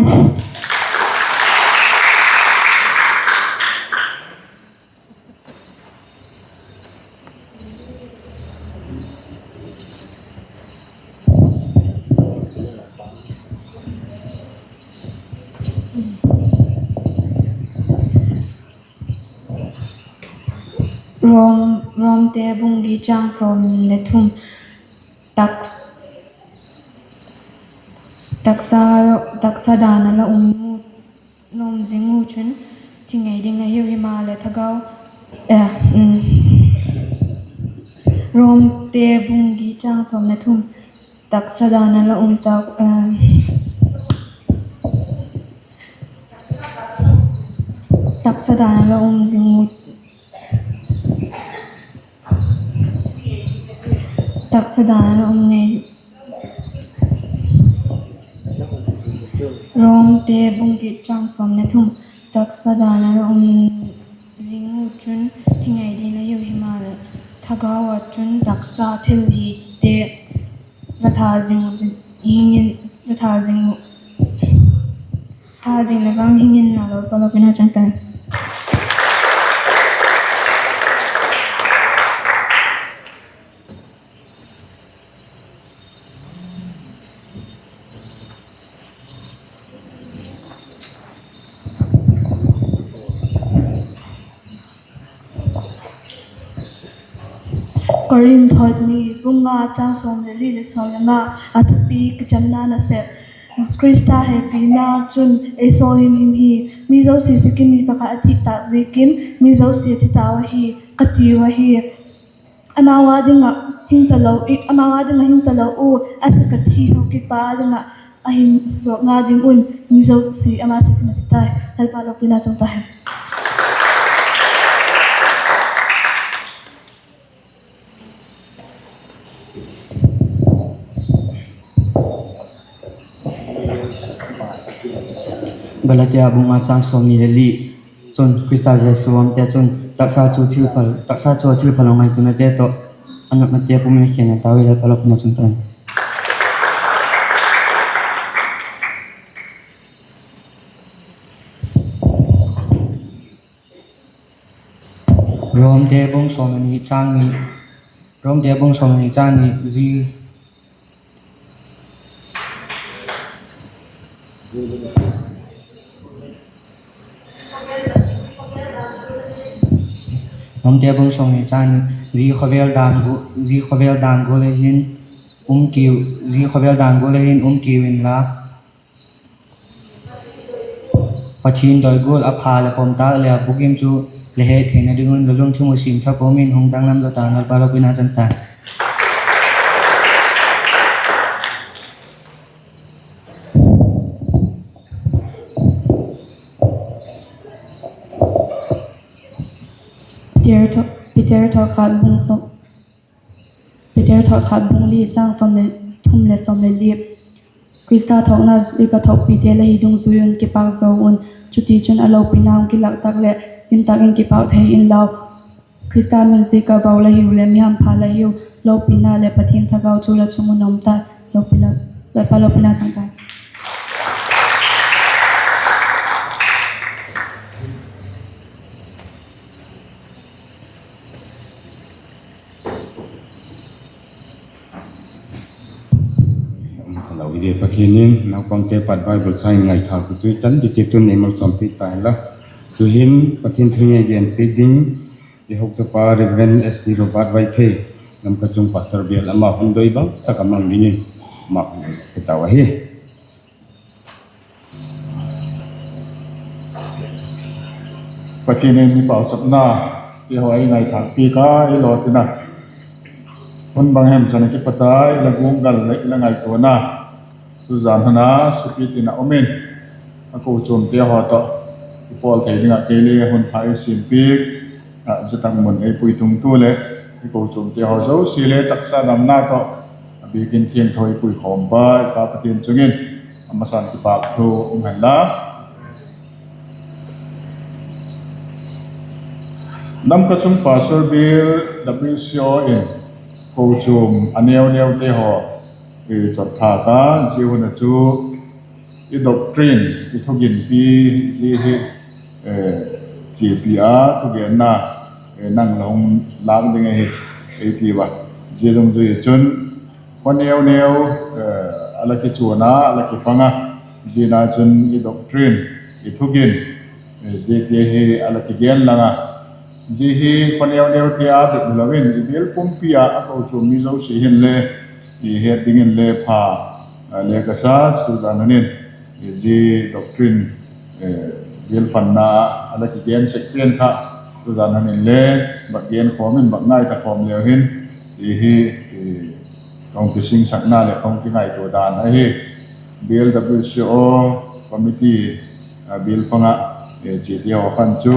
Rom, Romte bung li chang sawm le thum. Tak, taksa, taksa dan a la um, la um zing u chun, thi ngei ding ahiu, himaleh Thagau, eh, um, Romte bung li chang sawm le thum. Taksa dan a la um tak, eh, taksa dan a la um zing u, taksa dan a la um ngei. Romte bung li chang sawm le thum. Taksa dan a la um zing u chun, thi ngei ding ahiu, himaleh Thagau ah chun taksa thil hite la tha zing u, hing in, la tha zing u, tha zing le vang hing inla, Lalpa lopina chang ta'n. Korinth ni bung nga chang sawm le li leh sawm le nga, a thupi: Kichamna nasep. Khrista hepina chun ei sawl himhim hi. Mi zosia sik in mi pakhat a thi tâk ziakin mi zosia thi tau ahi, ka tiu ahi. Amau â ding ah hing talo, amau â ding ah hing talo u, a sik a thi tho kit pa â ding ah a hing zawkna ding un, mi zosia ama sik in a thi tai. Lalpa lopina chang ta hen. Galatia bung nga chang sawmni le li chun, Khrista Jesu a umte chun taksa chu thil pha, taksa chu a thil pha lo ngaituanate tawh a nopnate pum in a khen tau hi, Lalpa lopina chang ta hen. Romte bung sawmni chang ni, Romte bung sawmni chang ni, zi Romte bung sawmni chang ni, zi khawvel dan gu, zi khawvel dan gual ah hin um kiu, zi khawvel dan gual ah hin um kiu inla, Pathian dawi gual a pha leh pom tâk leh a bukim chu le het theina ding un la lungthim u sim thak um in hung danglam zaw ta, Lalpa lopina chang ta. Peter tho-, Peter thawkhat bung sawm, Peter thawkhat bung li chang sawm le thum leh sawm le li. Khrista thawkna ziak a thawkpite la hi dungzui un kipâk zo un. Chutichun a lopina hung kilâk tak leh lim tak in kipâk thei inlau. Khrista min ziak a vau la hiu leh mi hampha la hiu. Lopina leh Pathian thagau chu la chung un um ta. Lopina, Lalpa lopina chang ta. Ka lo hi di Pathian in naupangte pat Bible chang ngaithâk u chu i chan ti chiat un ei malsawmpiak ta inla. Tu'hin Pathian thu ngei genpiak ding i hotapa Reverend S T Robert Vaiphei, Lamka chung Pastor bial, ama hun doi bang tak a mang dingin ama hun i tau ahi. Pathian in i pauchapna ti haw ei ngaithâkpiak a, ei lawtin a, hun bang hem chan a kipat a i la guanggal leh i la ngaituana, tuzan hun a supi tin a um in, a kochuamte haw tawh i pawl thei ding ah kei le hun pha ei siampiak, a, zia tak mun ei puitungtu leh i kochuamte haw zosia le taksa damna tawh a biakin thiangtho ei puikhawmpa i Pa Pathian chung in a masa'n kipâk thu um hen la. Lamka chung Pastor bial W C O in kochuam a neu neute haw chawtthâk a, zia hun a chu i doctrine, i thuginpi, zia hi chiapi a thugenna nang la hung lâk ding ahi ei tiu a. Zia dungzui ah chun khaw neu neu a la kichuan a, a la kifang a, ziana chun i doctrine, i thugin, ziate hi a la kigen lang a. Zia hi khaw neu neute a bep hilo in i bial pumpi a a kochuam mi zosia hinle i het dingin le pha le ka sa. Tuzan hun in zia doctrine bial fanna a la kigen sek pen kha, tuzan hun in le bak gen khawm in bak ngai ta khawm leu hin, hi ka hung kisingsakna leh ka hung kingaitua dan ahi. Bial W C O committee bial fang ah chiate haw khan chu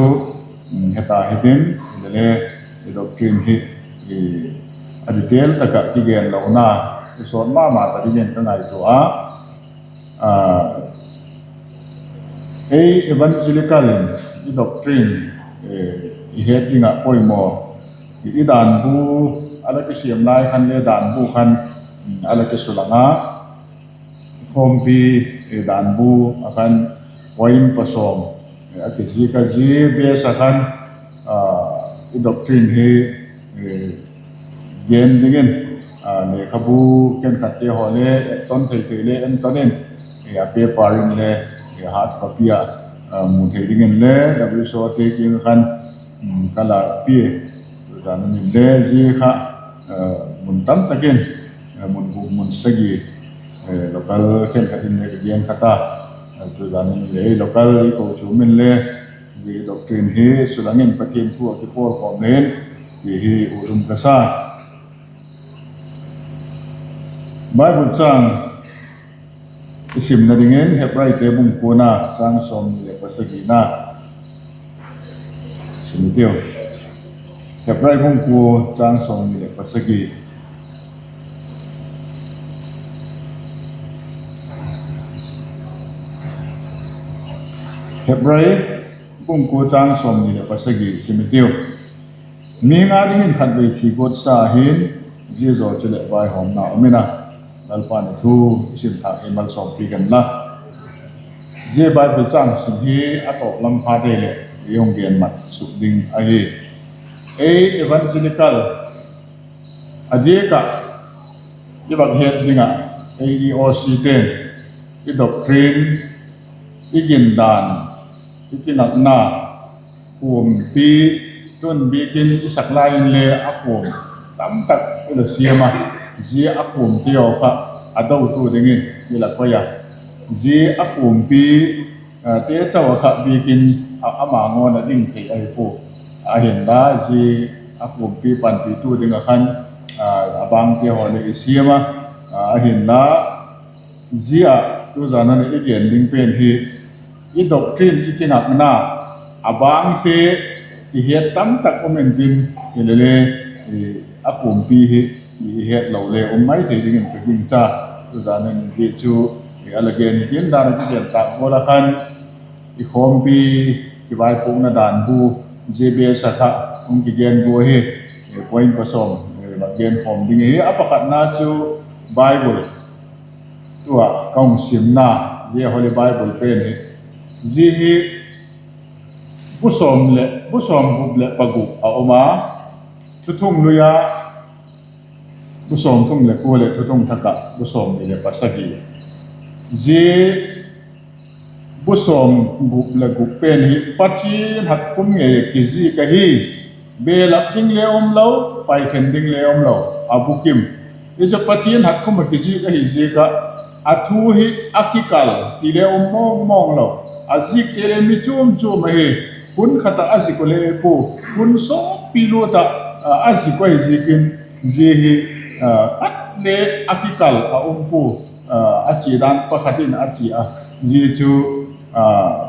heta hitin, le doctrine hi a detail tak ah kigen lona i sawt ma ma ta dingin ka ngaitua a. Ei evangelical in i doctrine i het ding ah poimaw, i danbu a la kisiam lai khan le danbu khan a la kisulang a, khawmpi danbu a khan point pasawm a kizik a, zia base a khan i doctrine hi gen dingin lekhabu khenkhatte haw le etton thei thei le enton in, a paper in le hard copy ah mu thei dingin le W C O te kiang khan ka lâkpi. Tuzan hun in le zia kha mun tam tak in, mun guk mun sagi local khenkhat in le ka gen khat a, tuzan hun in le local i kochuam in le zia doctrine hi sulang in Pathian thu ah kipawl khawm le in, hi hi ut um ka sa. Bible châng i simna dingin Hebraite bung kuana châng sawmni leh pasagina sim i tiu. Hebrai bung kua châng sawmni leh pasagi. Hebrai bung kua châng sawmni leh pasagi sim i tiu. Mihing â dingin khatvei thi guatsa hin, zia zaw chuleh vaihawmna um in a. Lalpa'n a thu i sim thâk hi malsawmpiak hen la. Zia Bible châng sim hi a tawp lam phat ei leh i hung gen mat suk ding ahi. Ei evangelical a diak ah i vak het ding ah, ei EOC te'n i doctrine, i gindan, i kinakna, khuampi, tun biakin i sak lai inle a khuam tamtak i la siam a, zia a khuampi haw kha a dotu dingin i la koi a. Zia a khuampi te chau ah kha biakin ama ngawn a ding thei ahi pua. Ahinla zia a khumpi panpitu ding ah khan a bangte haw le i siam a, ahinla zia a tuzan a i gen ding pen hi i doctrine i kingakna a bangte i het tamtak um intin, hilele a khumpi hi i hetlo le um mai thei dingin ka gingcha. Tuzan a zia chu a la gen hi tin dan a kigen tâk gual a khan i khawmpi kivaipuakna dan bu zia base a kha hung kigen gua hi, point pasawm va gen khawm ding ahi. A pakhatna chu Bible tua ka hung simna, zia Holy Bible pen hi, zia hi bu sawm leh, bu sawmgup leh pagup a um a, Thuthunglui a bu sawmthum leh kua leh Thuthung Thak ah bu sawmni leh pasagi. Zia bu sawmgup leh gup pen hi Pathian hatkhum ngei kizik ahi. Belap ding le umlo, paikhen ding le umlo, a bukim. Hi chu Pathian hatkhum ah kizik ahi ziak ah, a thu hi a kikal ti le um mawngmawng lo. A zikte le mi chuam chuam ahi. Hun khat ah a zik u le pua, hun sawmpi lua tak ah a zik u ahi ziakin, zia hi khat le a kikal a um pua. A chia dan pakhat in a chia a, zia chu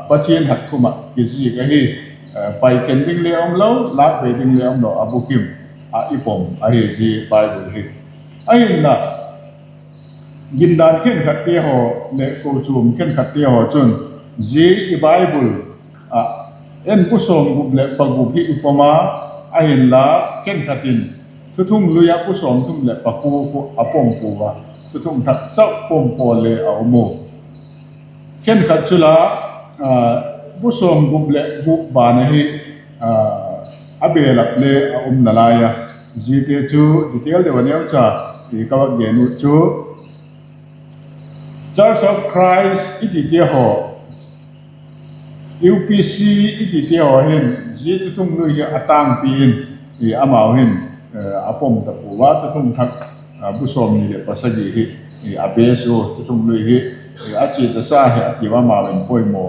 Pathian hatkhum ah kizik ahi. Paikhen ding le umlo, lâkvei ding le umlo, a bukim ah i pom ahi zia Bible hi. Ahinla gindan khenkhatte haw leh kochuam khenkhatte haw chun zia i Bible ah en bu sawmgup leh pagup hi i pom a, ahinla khenkhat in Thuthunglui ah bu sawmthum leh pakua khu a pom pua a, Thuthung Thak chau pom pawl le a um u. Khenkhat chu la bu sawmgup leh gup ban ahi, a belap le a um nalai a. Ziate chu detail deu a neucha ka vak gen ut chu, Church of Christ i tite haw, U P C i tite haw hin zia Thuthunglui hi a tângpi in amau hin a pom ta pua a, Thuthung Thak bu sawmni leh pasagi hi a base u, Thuthunglui hi a chia tasa hi a tiu, amau in poimaw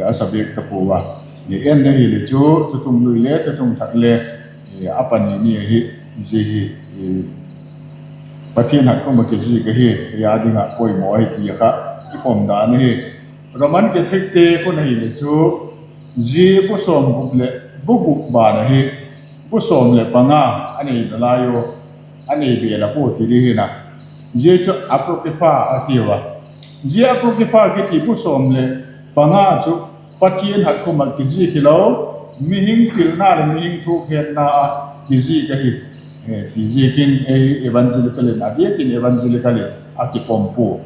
a sa bêk ta pua a. En ahile chu Thuthunglui le Thuthung Thak le a pani ni ahi, zia hi Pathian hatkhum ah kizik ahi, ei â ding ah poimaw ahi ti kha i pom dan ahi. Roman Catholicte khun ahile chu zia bu sawmgup leh bu gup ban ahi, bu sawm leh panga a nei nalai u, a nei belap ua ti ding hi na. Zia chu Apocrypha a tiu a. Zia Apocrypha kiti bu sawm leh panga chu Pathian hatkhum ah kizik hilo, mihing pilna leh mihing thuakhetna ah kizik ahi ti ziakin ei evangelical in, a diak in evangelical in a kipom pua.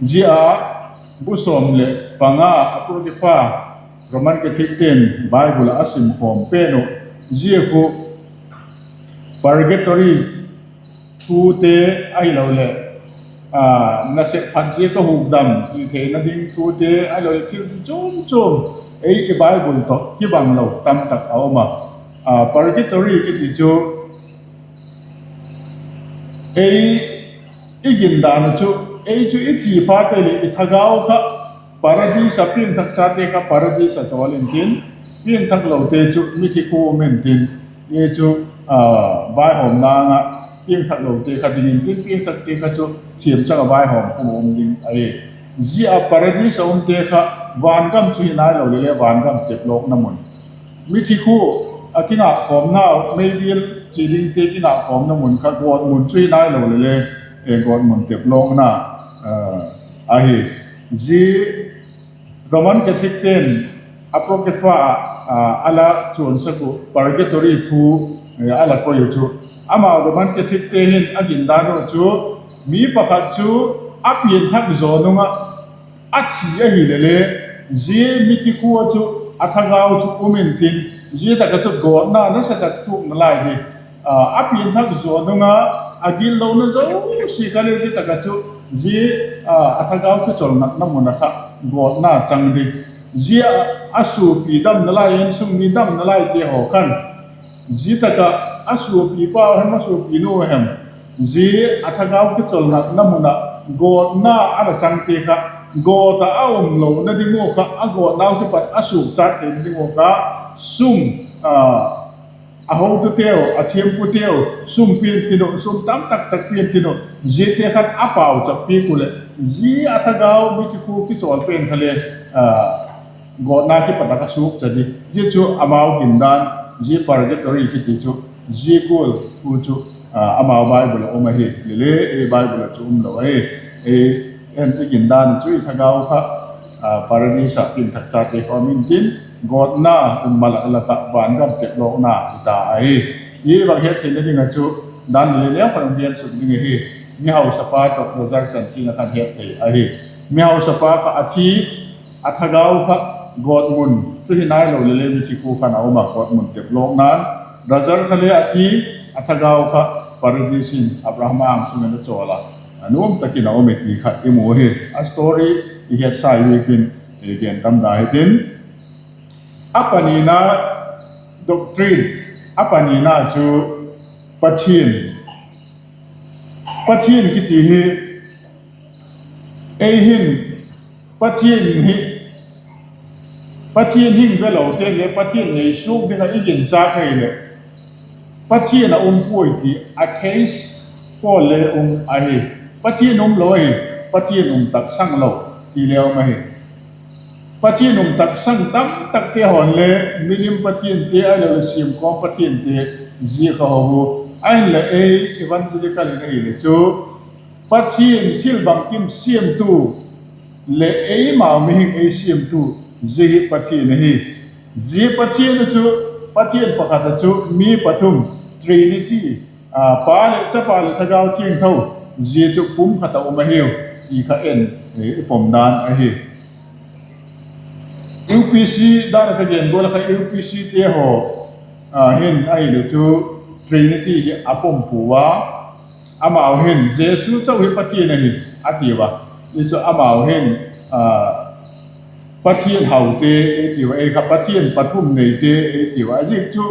Zia a bu sawm leh panga Apocrypha, Roman Catholicte'n Bible ah a simkhawm pen uh, zia khu purgatory thute ahiloleh nasep phat ziak a hukdam ti theina ding thute ahiloleh thil chi chuam chuam ei i Bible tawh kibang lo tamtak a um a. Purgatory kiti chu ei i gindan uh chu, ei chu i thi phat leh i thagau kha Paradise ah, piangthak chate kha Paradise ah chawl intin, piangthak lote chu mithi khua um intin, zia chu vaihawmna âng ah piangthak lote kha ding intin, piangthakte kha chu thiamchang ah vaihawm khum ah um ding ahi. Zia Paradise ah umte kha vangam chu hi nailo leh le vangam teplawkna mun, mithi khua a kingâkkhawmna, meibial chia dingte kingâkkhawmna mun kha gawtmun chu hi nailo leh le gawtmun teplawkna ahi. Zia Roman Catholicte'n Apocrypha ah a la chuansak uh purgatory thu a la koi uh chu, amau Roman Catholicte hin a gindan uh chu mi pakhat chu a pianthak zaw nung ah a thi ahileh le, zia mithi khua chu a thagau chu um intin, zia tak ah chu gawtna nasatak tuak nalai hi. A pianthak zaw nung a a gitlona zosia kha le zia tak ah chu, zia a thagau kichawlnatna mun ah kha gawtna chang ding. Zia a suapi dam nalai, insung mi dam nalaite haw khan zia tak ah a suapipa hem a suapinu hem, zia a thagau kichawlnatna mun ah gawtna a la changte kha gawt ah a um lona ding ua kha, a gawtnau kipat a suakchat theina ding ua kha, sum, a hotuteu, a thiamputeu sum pian tin uh, sum tam tak tak pian tin uh, ziate khan a pauchap piak uh leh, zia a thagau mithi khua kichawl pen kha le gawtna kipat ah kha suakcha di. Zia chu amau gindan, zia purgatory kiti chu, zia gual khu chu amau Bible ah um ahi. Lele, ei Bible ah chu um lo ahi. Ei, en i gindan chu i thagau kha Paradise ah piangthak chate kha um intin, gawtna um ma lak lak ah vangam teplawkna hita ahi. I vak het theina ding ah chu, dan leh le neu khan um hial suk ding ahi. Mihausapa tawh Lazar chanchin a khan het thei ahi. Mihausapa kha a thi, a thagau kha gawtmun chu hi nailo leh le mithi khua khan a um a, gawtmun teplawkna'n. Lazar kha le a thi, a thagau kha Paradise in Abraham âng sung in a chawl a, a nuam tak in a um e ti kha i mu hi. A story i hetsa ziakin gen tam da hitin, a panina doctrine, a panina chu Pathian, Pathian kiti hi, ei hin, Pathian hi, Pathian hing ve lote le Pathian nei suak ding ah i ginchâk ahileh, Pathian a um puai ti atheist pawl le um ahi. Pathian um lo ahi, Pathian um taksang lo ti le um ahi. Pathian um taksang tam takte haw'n le milim pathiante ahiloleh siamkawm pathiante zia kha ho u. Ahinla ei evangelical in ahileh chu, Pathian thil bangkim siamtu leh eimau mihing ei siamtu, zia hi Pathian ahi. Zia Pathian a chu, Pathian pakhat ah chu mi pathum, Trinity, Pa leh Chapa leh Thagau Thiangtho, zia chu pum khat ah um ahiu ti kha en, i pom dan ahi. U P C dan a ka gen gual a kha U P Cte haw hin ahileh chu Trinity hi a pum pua a, amau hin Jesu chau hi Pathian ahi a tiu a. Hi chu amau hin Pathian haute ei tiu a, ei kha Pathian pathum neite ei tiu a. A ziak chu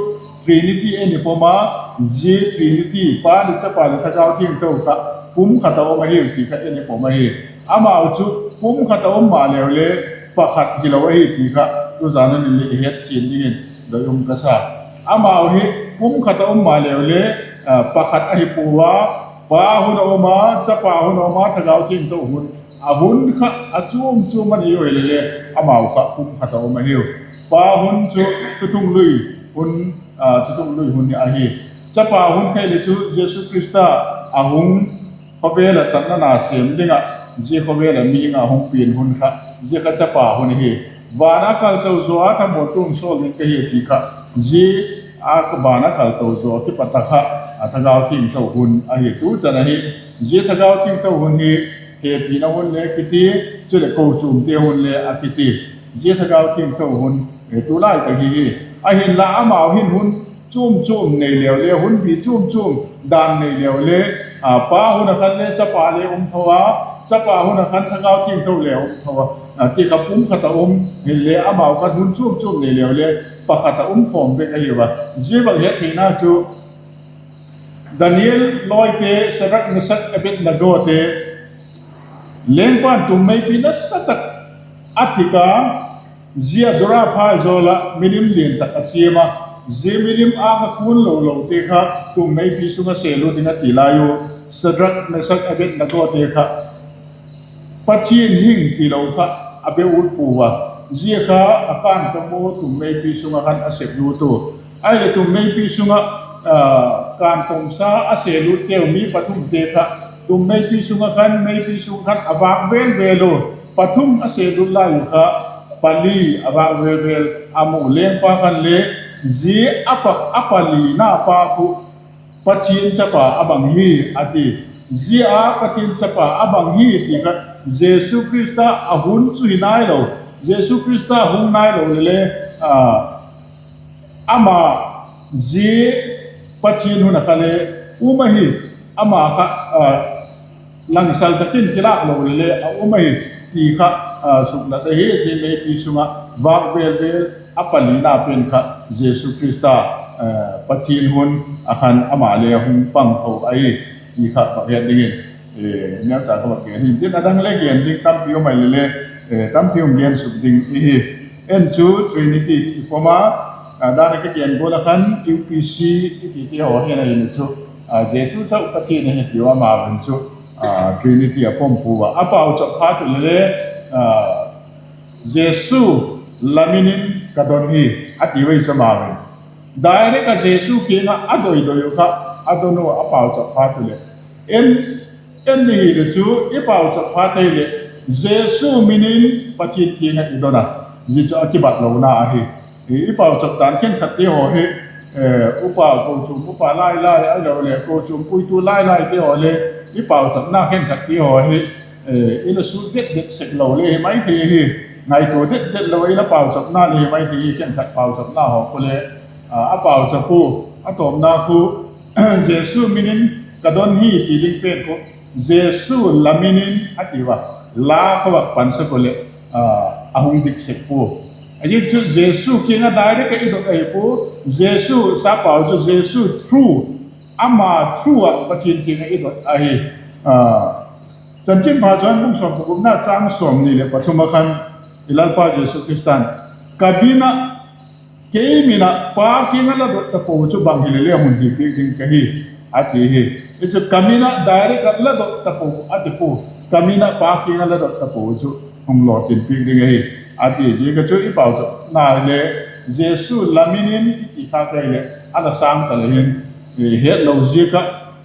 Trinity ei ni pom a, zia Trinity, Pa leh Chapa leh Thagau Thiangtho kha pum khat ah um ahiu ti kha ei ni pom ahi. Amau chu pum khat ah um maleu le pakhat hilo ahi ti kha tuzan a ni le i het chian dingin doi um ka sa. Amau hi pum khat ah um maleu le pakhat ahi pua a, Pa hun a um a, Chapa hun a um a, Thagau Thiangtho hun, a hun kha a chuam chuam a nei u hile le, amau kha pum khat ah um ahiu. Pa hun chu thuthung lui hun, thuthung lui hun ahi. Chapa hun kha le chu Jesu Khrista a hung, khawvel ah tatna na sêm ding ah, zia khawvel ah mihing a hung pian hun kha, zia kha Chapa hun ahi. Van a kalto zaw a thamuantu hung sawl ding ka hi ti kha, zia a van a kalto zaw kipat a kha, a Thagau Thiangtho hun ahi tu chan ahi. Zia Thagau Thiangtho hun hi hepina hun le kiti, chuleh kochuamte hun le a kiti. Zia Thagau Thiangtho hun tulai tak hi hi. Ahinla amau hin hun chuam chuam nei leu le, hun bi chuam chuam dan nei leu le, Pa hun ah khan le Chapa le um tho a, Chapa hun ah khan Thagau Thiangtho le um tho a, ti kha pum khat ah um hile amau khan hun chuam chuam nei leu le pakhat ah um khawm vek ahiu a. Zia bang het theina chu Daniel lawite, Sadrak, Mesak, Abednegote, lengpa'n tum meipi nasa tak a tik a, zia dura phaizawl ah milim lian tak a siam a, zia milim âng a kun lo lote kha tum meipi sung ah sêllut ding a ti lai u. Sadrak, Mesak, Abednegote kha Pathian hing tilo kha a be ut pua a, zia kha a kântong u tum meipi sung ah khan a sêllut u. Ahileh tum meipi sung ah kântongsa a sêllutteu mi pathumte kha tum meipi sung ah khan, meipi sung khan a vâk vêl vêl u. Pathum a sêllut lai u kha pali a vâk vêl vêl a mu. Lengpa khan le, zia a pa, a palina pa khu Pathian Chapa a bang hi, a ti. Zia a Pathian Chapa a bang hi ti kha Jesu Khrista a hun chu hi nailo, Jesu Khrista hung nailo le le, ama zia Pathian hun ah kha le um ahi, ama kha langsal tak in kilâk lo le le a um ahi ti kha suklat ahi. Zia meipi sung ah vâk vêl vêl a palina pen kha Jesu Khrista, Pathian hun ah khan ama le a hung pang tho ahi ti kha vak het dingin Neucha ka va gen hi tin, a dang le gen ding tampi um mai le le, tampi hung gen suk ding i hi. En chu Trinity i pom a, dan a ka gen gual a khan U P C i tite haw hin a hin chu, Jesu chau Pathian ahi tiu amau in chu, Trinity a pom pua a, a pauchap phat u le le, Jesu, la min in ka don hi, a tiu ahi chu amau in. Direct a Jesu kiang ah a doi doi u kha, a don u a pauchap phat u leh, en, en ni hile chu i pauchap phat ahileh, Jesu min in Pathian kiang ah i don a, zia chu a kibat lona ahi. I pauchap dan khenkhatte haw hi, upa, kochuam upa lai lai ahiloleh kochuam puitu lai laite haw le, i pauchapna khenkhatte haw hi i la sut det det sek lo le hi mai thei hi, ngaitua det det lo i la pauchapna le hi mai thei hi, khenkhat pauchapna haw khu le, a pauchap u, a tawpna khu, Jesu min in ka don hi ti ding pen khu, Jesu, la min in a tiu a, la kha vak pansak u leh, a hung dik sek pua. A ziak chu Jesu kiang ah direct a i dot ahi pua, Jesu sapau chu Jesu through, ama through ah Pathian kiang ah i dot ahi. Chanchinpha Johan bung sawm pagupna châng sawmni leh pathum ah khan, i Lalpa Jesu Khrista'n, ka min ah, kei min ah Pa kiang ah la dot tapo chu bang hile le hun hi piak ding ka hi, a ti hi. I chu ka min ah direct ah la dot tapo a ti pua, ka min ah Pa kiang ah la dot tapo chu hung lawtin piak ding ahi, a ti. Ziak a chu i pauchapna le, Jesu, la min in i ti kha ahileh a la sâng ta le hin, hetlo ziak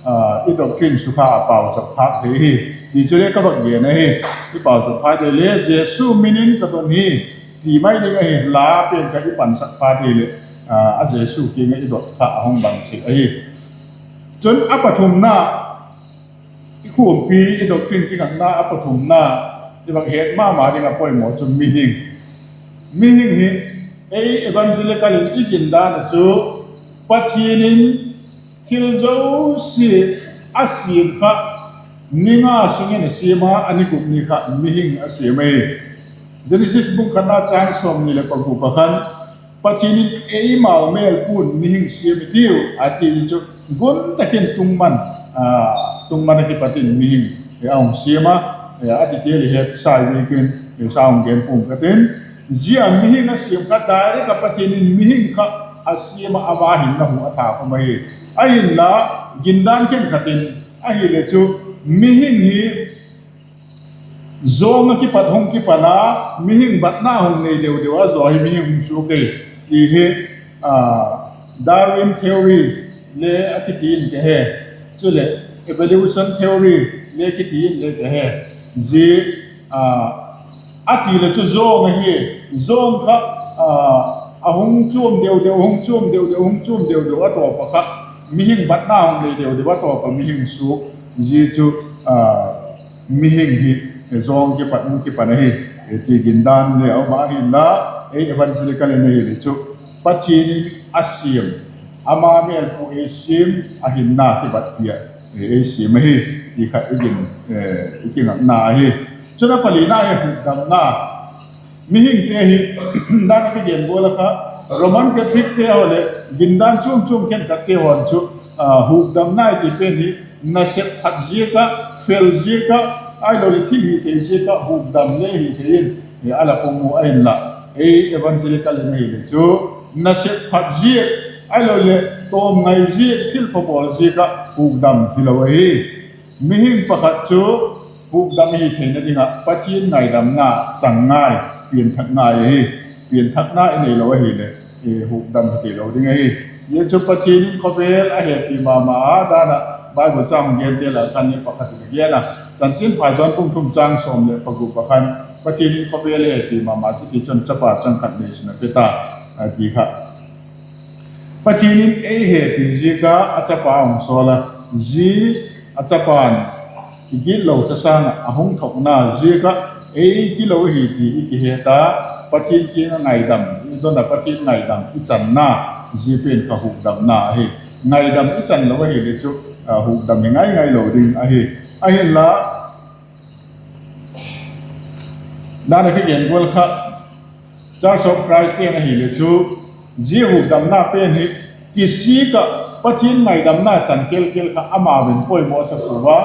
ah i doctrine sukha a pauchap khâk thei hi, ti chu le ka vak gen ahi. I pauchap phat le le, Jesu min in ka don hi, ti mai ding ahi, la pen kha i pansak phat leh, a Jesu kiang ah i dot kha a hung bang sek ahi. Chun a pathumna, i khuampi, i doctrine kingakna a pathumna, i vak het ma ma ding a poimaw chu mihing. Mihing hi, ei evangelical in i gindan ah chu, Pathian in thil zosia a siam kha, ni nga sung in a siam a, a ni guk ni kha mihing a siam ahi. Genesis bung khatna châng sawmni leh pagup ah khan, Pathian in, eimau mêlpua'n mihing siam i tiu, a ti chu, gun tak in tungman, tungman ah kipat in mihing a hung siam a, a ti ti le het sai ziakin, sa hung gen pua'ng ka tin. Zia mihing a siam kha direct ah Pathian in mihing kha a siam ah, ama hinna hung a tha khum ahi. Ahinla, gindan khenkhat in, ahile chu, mihing hi zawng ah kipat hung kipan a, mihing batna hung nei deu deu a zaw hi mihing hung suak ei, ti hi, Darwin theory le a kiti in ka he, chuleh evolution theory le kiti in le ka he. Zia, a ti le chu zawng ahi, zawng kha, a hung chuam deu deu, hung chuam deu deu, hung chuam deu deu a tawp ah kha, mihing batna hung nei deu deu a tawp ah mihing suak, zia chu, mihing hi zawng kipat hung kipan ahi, ti gindan le a um a, ahinla, ei evangelical in ahile chu, Pathian in a siam, ama mêlpu ei siam, a hinna kibatpi ah ei siam ahi, ti kha i kingakna ahi. Chun a palina hi hukdamna. Mihingte hi, dan a ka gen gual ah kha, Roman Catholicte haw leh gindan chuam chuam khenkhatte haw'n chu, hukdamna i ti pen hi, nasep phat ziak ah, fel ziak ah, ahiloleh thil hithei ziak ah hukdam le hi thei in, a la pung u, ahinla, ei evangelical in ahile chu, nasep phat ziak, ahiloleh tawm ngai ziak, thil pha bawl ziak ah hukdam hilo ahi. Mihing pakhat chu hukdam hi theina ding ah Pathian ngaidamna chang ngai, pianthak ngai ahi. Pianthakna i neilo ahileh, hukdam hi theilo ding ahi. Zia chu Pathian in khawvel a hepi ma ma a, dan ah Bible châng hung gente lak ah khan i pakhat in a gen a. Chanchinpha Johan bung thum châng sawm leh pagup ah khan, Pathian in khawvel a hepi ma ma, chutichun Chapa chang khat neisun a pe ta, a ti kha. Pathian in ei hepi ziak a, a Chapa a hung sawl a, zia a Chapa'n i gitlo thasâng ah a hung thokna ziak ah ei gilo ahi ti i kihet a, Pathian kiang ah ngaidam i don a, Pathian ngaidam i channa, zia pen kha hukdamna ahi. Ngaidam i chan lo ahile chu, hukdam hi ngai ngai lo ding ahi. Ahinla, dan a ka gen gual kha, Church of Christ ten ahile chu, zia hukdamna pen hi kisik ah Pathian ngaidamna chan kel kel kha amau in poimaw sa pua a,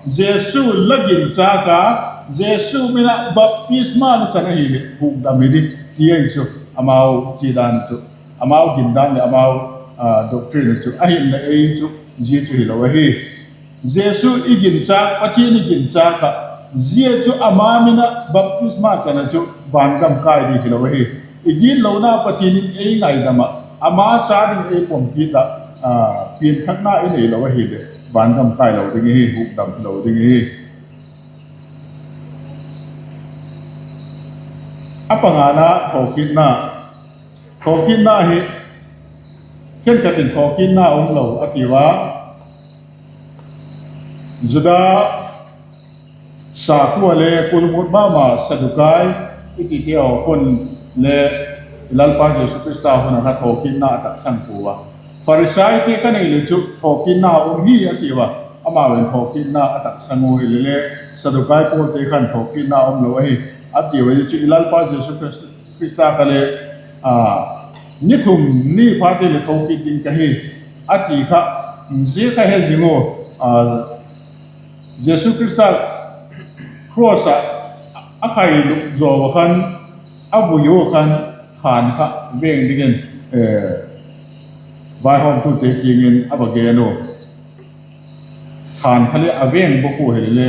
Jesu la ginchâk a, Jesu min ah baptisma la chan ahileh hukdam hi ding, ti ahi chu amau chiadan chu, amau gindan leh amau doctrine chu ahi leh ei chu zia chu hilo ahi. Jesu i ginchâk, Pathian i ginchâk ah, zia chu ama min ah baptisma chan ah chu vangam kai ding hilo ahi. I gitlona Pathian in ei ngaidam ah, ama cha ding ei pom kit ah, pianthakna i neilo ahileh vangam kailo ding ahi, hukdam hilo ding ahi. A pangana, thawkitna. Thawkitna hi khenkhat in thawkitna um lo a tiu a. Juda sakhua le kulmut ma ma Sadukai i tite haw khun le i Lalpa Jesu Khrista hun ah kha thawkitna a taksang pua a. Pharisaite kha nei le chu thawkitna um hi a tiu a. Amau in thawkitna a taksang u hile le, Sadukai pawlte khan thawkitna um lo ahi a tiu a. Zia chu i Lalpa Jesu Khrista kha le ni thum ni phate leh thokit ding ka hi a ti kha, zia kha he zing u, Jesu Khrista cross ah a khailup zaw ah khan, a vui u khan, khan kha veng dingin vaihawmtute kiang in a va gen u. Khan kha le a veng bawk u hile le,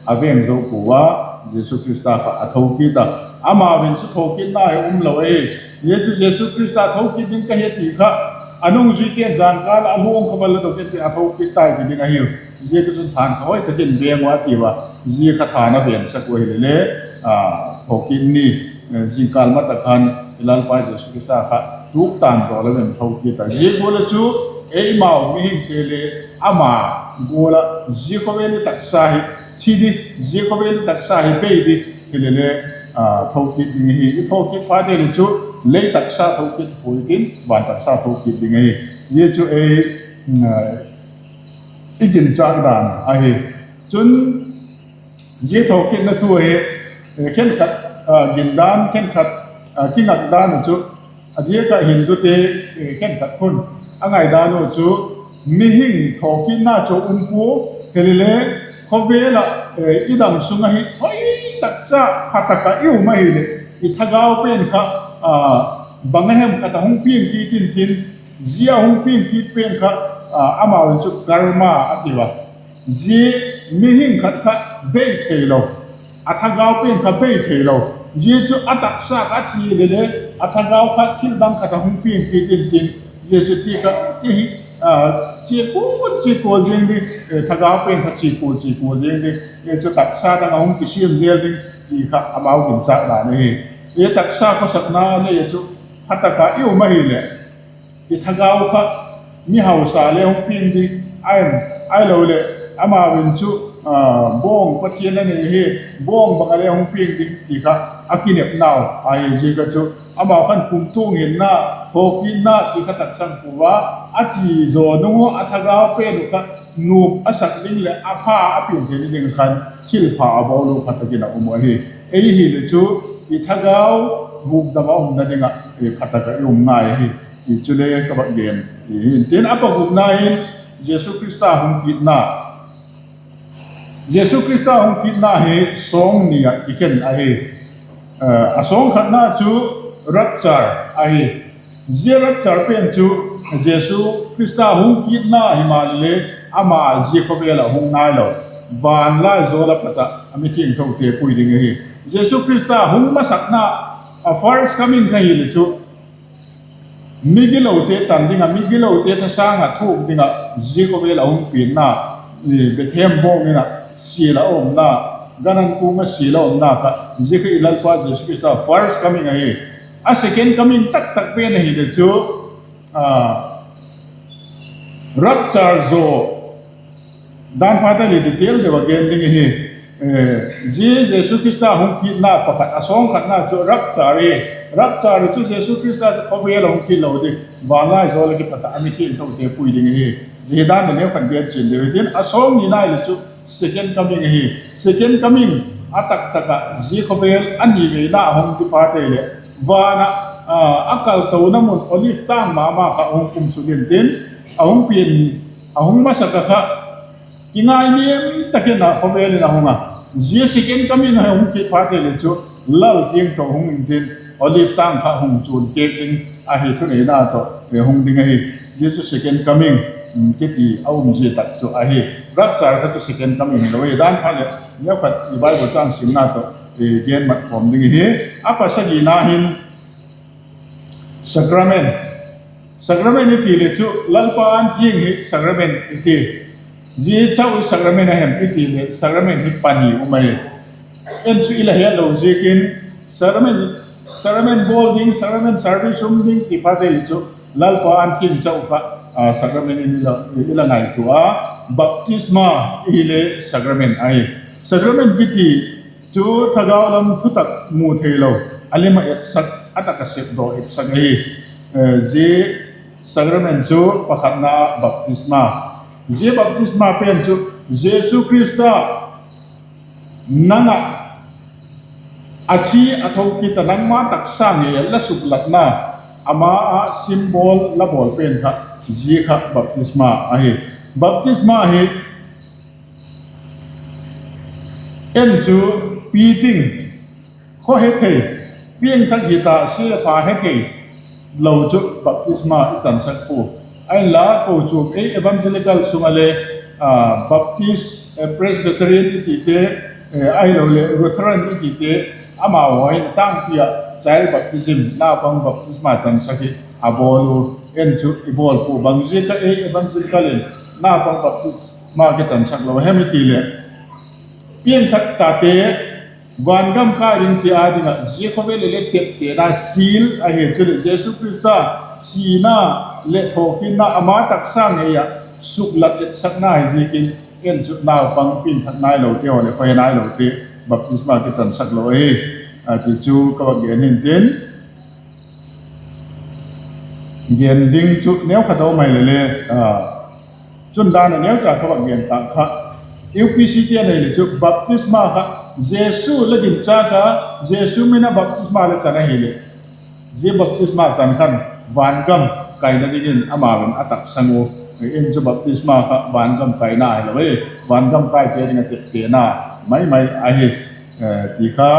a veng zo pua a, Jesu Khrista kha a thokit a. Amau in chu thokitna hi um lo ahi. Zia chu Jesu Khrista thokit ding ka hi a ti kha, a nungzuite'n zankâl ah a luang kha va la dok intin a thokit tai ti ding ahiu. Zia chu khan kha hoi tak in veng u a tiu a. Zia kha khan a vengsak u hile le, thokit ni, zingkâl ma tak khan i Lalpa Jesu Khrista kha tuktan zaw lo in thokit a. Zia gual ah chu eimau mihingte le ama gual ah zia khawvel i taksa hi thi di, zia khawvel i taksa hi bei di hile le, thokit ding ahi. I thokit phate le chu lei taksa thokit puai tin, van taksa thokit ding ahi. Zia chu ei i ginchâk dan ahi. Chun, zia thokitna thu hi khenkhat gindan, khenkhat kingakdan uh chu, a diak ah Hindute khenkhat khun a ngaidan uh chu, mihing thokitna chu um pua, hile le khawvel ah i dam sung ahi hoi tak cha pha tak ah i um ahileh, i thagau pen kha bang a hem khat a hung piang kit intin, zia hung piang kit pen kha amau in chu karma a tiu a. Zia mihing khat kha bei theilo, a thagau pen kha bei theilo, zia chu a taksa kha thi lele, a thagau kha thil dang khat a hung piang kit intin, zia chu ti kha ti hi, chia kua chia kua ziang ding, thagau pen kha chia kua chia kua ziang ding, zia chu taksa dang a hung kisiam zel ding ti kha amau ginchâk dan ahi. Zia taksa khawsakna le chu pha tak ah i um ahileh, i thagau kha mi hausa le hung piang ding, ahiloleh amau in chu bawng pathian a nei hi, bawng bang a le hung piang ding ti kha a kinepnau ahi ziak a chu, amau khan kumtuang hinna, thokitna ti kha taksang pua a, a chi zaw nung u a thagau pen uh kha nuam a sak ding leh a pha a pian theina ding khan thilpha a bawl u pha tak in a um u ahi. Ei hile chu i thagau hukdam a umna ding ah pha tak ah i um ngai ahi. Chule ka vak gen intin, a pagukna hin Jesu Khrista hung kitna. Jesu Khrista hung kitna hi sawng ni ah kikhen ahi. A sawng khatna chu rapture ahi. Zia rapture pen chu Jesu Khrista hung kitna himaleh, ama zia khawvel ah hung nailo, vanlaizawl ah pat ah a mithiangthote pui ding ahi. Jesu Khrista hung masakna, a first coming kha hile chu, migilote tan ding ah, migilote thasâng ah thuak ding ah zia khawvel a hung pianna, Bethlehem bawng in ah sial a umna, gan an kung ah sial a umna kha, zia kha i Lalpa Jesu Khrista first coming ahi. A second coming taktak pen ahile chu, rapture zaw, dan phat a le detail deu a gen ding ahi. Zia Jesu Khrista hung kitna pakhat, a sawng khatna chu rapture hi. Rapture chu Jesu Khrista chu khawvel a hung kit lo ding, vanlaizawl ah kipat ah a mithiangthote pui ding ahi. Zia hi dan le neu khat gen chian deu hitin, a sawng nina le chu second coming ahi. Second coming a taktak ah zia khawvel a ni veina a hung kipat a leh, van ah a kaltona mun Olive tâng ma ma kha hung kum suk intin, a hung pian, a hung masak ah kha kingainiam tak in a khawvel in a hung a. Zia second coming a hung kit phat leh chu, Lal kiang tawh hung intin, Olive tâng kha hung chuan kêk ding ahi thuneina tawh hung ding ahi. Zia chu second coming kiti a um zia tak chu ahi. Rapture kha chu second coming hilo ahi. Dan phat leh neukhat i Bible châng simna tawh gen mat khawm ding ahi. A pasagina hin sacrament. Sacrament i ti leh chu Lalpa an thiang hi sacrament i ti. Zia chau sacrament a hem i ti leh sacrament hi pani um ahi. En chu i la het lo ziakin, sacrament, sacrament bawl ding, sacrament service um ding ti phat leh chu Lalpa an thiang chau kha sacrament in i la ngaitua a, baptisma i hile sacrament ahi. Sacrament kiti chu thagau lam thutak mu theilo, a lim ah etsak, a tak ah sepdaw etsak ahi. Zia sacrament chu pakhatna baptisma. Zia baptisma pen chu Jesu Khrista nang ah a thi a tho kit a, nangma taksa ngei ah la suklatna, ama ah symbol la bawl pen kha, zia kha baptisma ahi. Baptisma hi en chu piting, khaw he thei, piangthak hita, sia leh pha he thei lo chu baptisma i chansak pua. Ahinla kochuam ei evangelical sung ah le Baptist, Presbyterian i tite, ahiloleh Lutheran i tite, amau haw hin tângpi ah child baptism, naupang baptisma chansak hi a bawl u. En chu i bawl pua. Bang ziak ah ei evangelical in naupang baptisma kichansak lo hem i ti leh, piangthak tate vangam kai dingte â ding ah zia khawvel le teptena seal ahi. Chuleh Jesu Khrista thina leh thawkitna, ama taksa ngei ah suklat etsakna hi ziakin, en chu naupang piangthak nailote haw leh khaw he nailote baptisma kichansak lo ahi, ti chu ka va gen hintin. Gen ding chu neukhat a um mai le le, chun dan a neucha ka va gen tâk kha, U P C te nei leh chu baptisma kha Jesu la ginchâk a, Jesu min a baptisma la chan ahileh, zia baptisma chan khan vangam kaina dingin amau in a taksang u. En chu baptisma kha vangam kaina hilo e, vangam kaite ding ah teptena mai mai ahi, ti kha,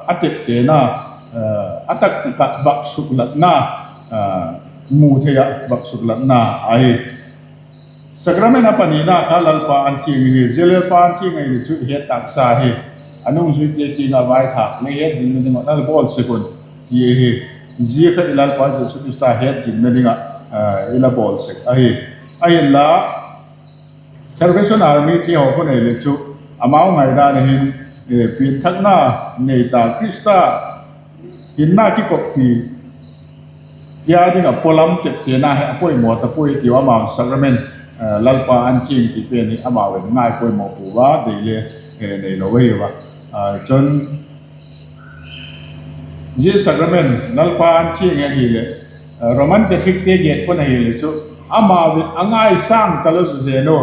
a teptena, a taktak ah vak suklatna, mu thei ah vak suklatna ahi. Sacrament a panina kha Lalpa an thiang hi. Zia Lalpa an thiang ahi chu het tâksa hi. A nungzuite kiang ah vaithâk le het zingna ding ah la bawl sek un, ti ahi. Zia kha i Lalpa Jesu Khrista het zingna ding ah i la bawl sek ahi. Ahinla, Salvation Army te haw khun ei le chu, amau ngaidan a hin, pianthakna nei ta Khrista hinna kikoppi tia ding ah pawlam teptena hi a poimaw ta puai tiu, amau sacrament, Lalpa an thiang ti pen hi amau in ngai poimaw pua a, dei le neilo ahi a. Chun zia sacrament Lalpa an thiang ahileh, Roman Catholicte gen khun ahileh chu, amau in a ngaisâng talo zen u,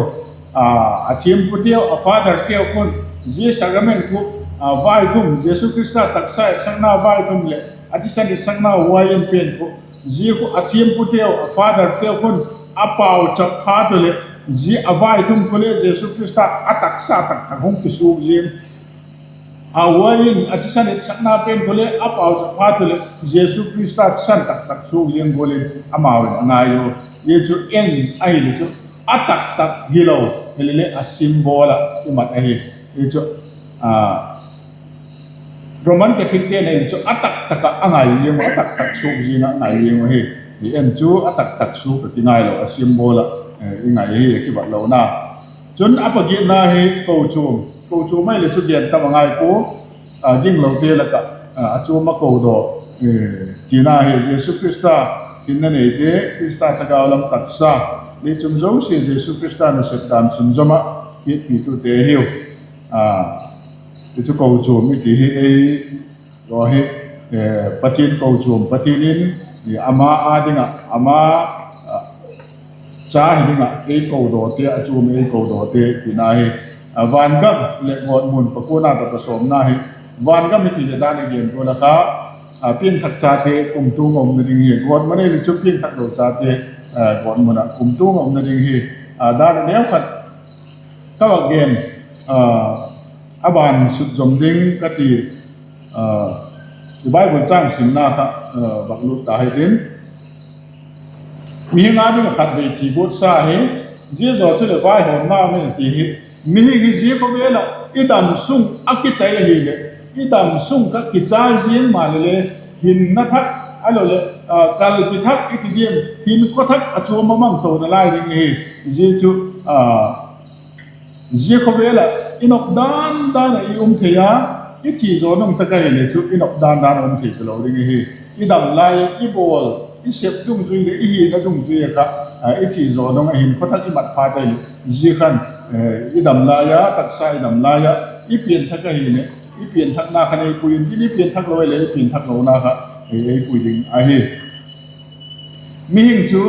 a thiamputeu, a fatherteu khun zia sacrament khu, vaithum, Jesu Khrista taksa etsakna vaithum leh a thisan etsakna huai in pen khu, zia khu a thiamputeu, a fatherteu khun a pauchap phat uleh, zia a vaithum khu le Jesu Khrista a taksa taktak hung kisuk ziang, a huai in a thisan etsakna pen khu le a pauchap phat uleh Jesu Khrista thisan taktak suk ziang gual in amau in a ngai u. Zia chu en ahileh chu a taktak hilo, hileleh a symbol ah i mat ahi. Zia chu Roman Catholicte nei chu a taktak ah a ngai ziang u, a taktak suk ziang ah ngai ziang u hi. I en chu a taktak suk ah kingailo, a symbol ah i ngai hi a kibat lona. Chun a pagiatna hi kochuam, kochuam ahileh chu gen tam a ngai pua, ginglote lak ah a chuam a kodaw tina hi Jesu Khrista hinna neite, Khrista thagau lam taksa, leichung zosia Jesu Khrista nasep dan sunzawm ah hiatpitute hiu. Zia chu kochuam i ti hi ei, aw hi, Pathian kochuam, Pathian in ama â ding ah, ama cha hi ding ah ei kodawte, a chuam ei kodawte tina hi. Vangam leh gawtmun, pakuana tawh pasawmna hi. Vangam i ti leh dan a gen gual a kha, piangthak chate kumtuang a umna ding hi. Gawtmun ahileh chu piangthak lo chate gawtmun ah kumtuang a umna ding hi. Dan a neukhat Ka vak gen, a ban sut zom ding ka ti, i Bible châng simna kha vak lut ta hitin, mihing â ding ah khatvei thi guatsa hi, zia zaw chuleh vaihawmna um in a ti hi. Mihing hi zia khawvel ah i dam sung a kichai ahileh, i dam sung kha kichai ziang maleh le, hinna thak, ahiloleh kalpi thak i ti diam, hinkhua thak a chuam a mang to nalai ding ahi. Zia chu zia khawvel ah i nop dan dan ah i um thei a, i thi zaw nung tak ahileh chu i nop dan dan a um thei talo ding ahi. I dam lai ah i bawl, i sep dungzui leh i hina dungzui ah kha, i thi zaw nung ah hinkhua thak i mat phat ahileh, zia khan i dam lai a, taksa i dam lai ah i pianthak ahileh, i pianthakna khan ei pui intin, i pianthak lo ahileh i pianthak lona kha ei pui ding ahi. Mihing chu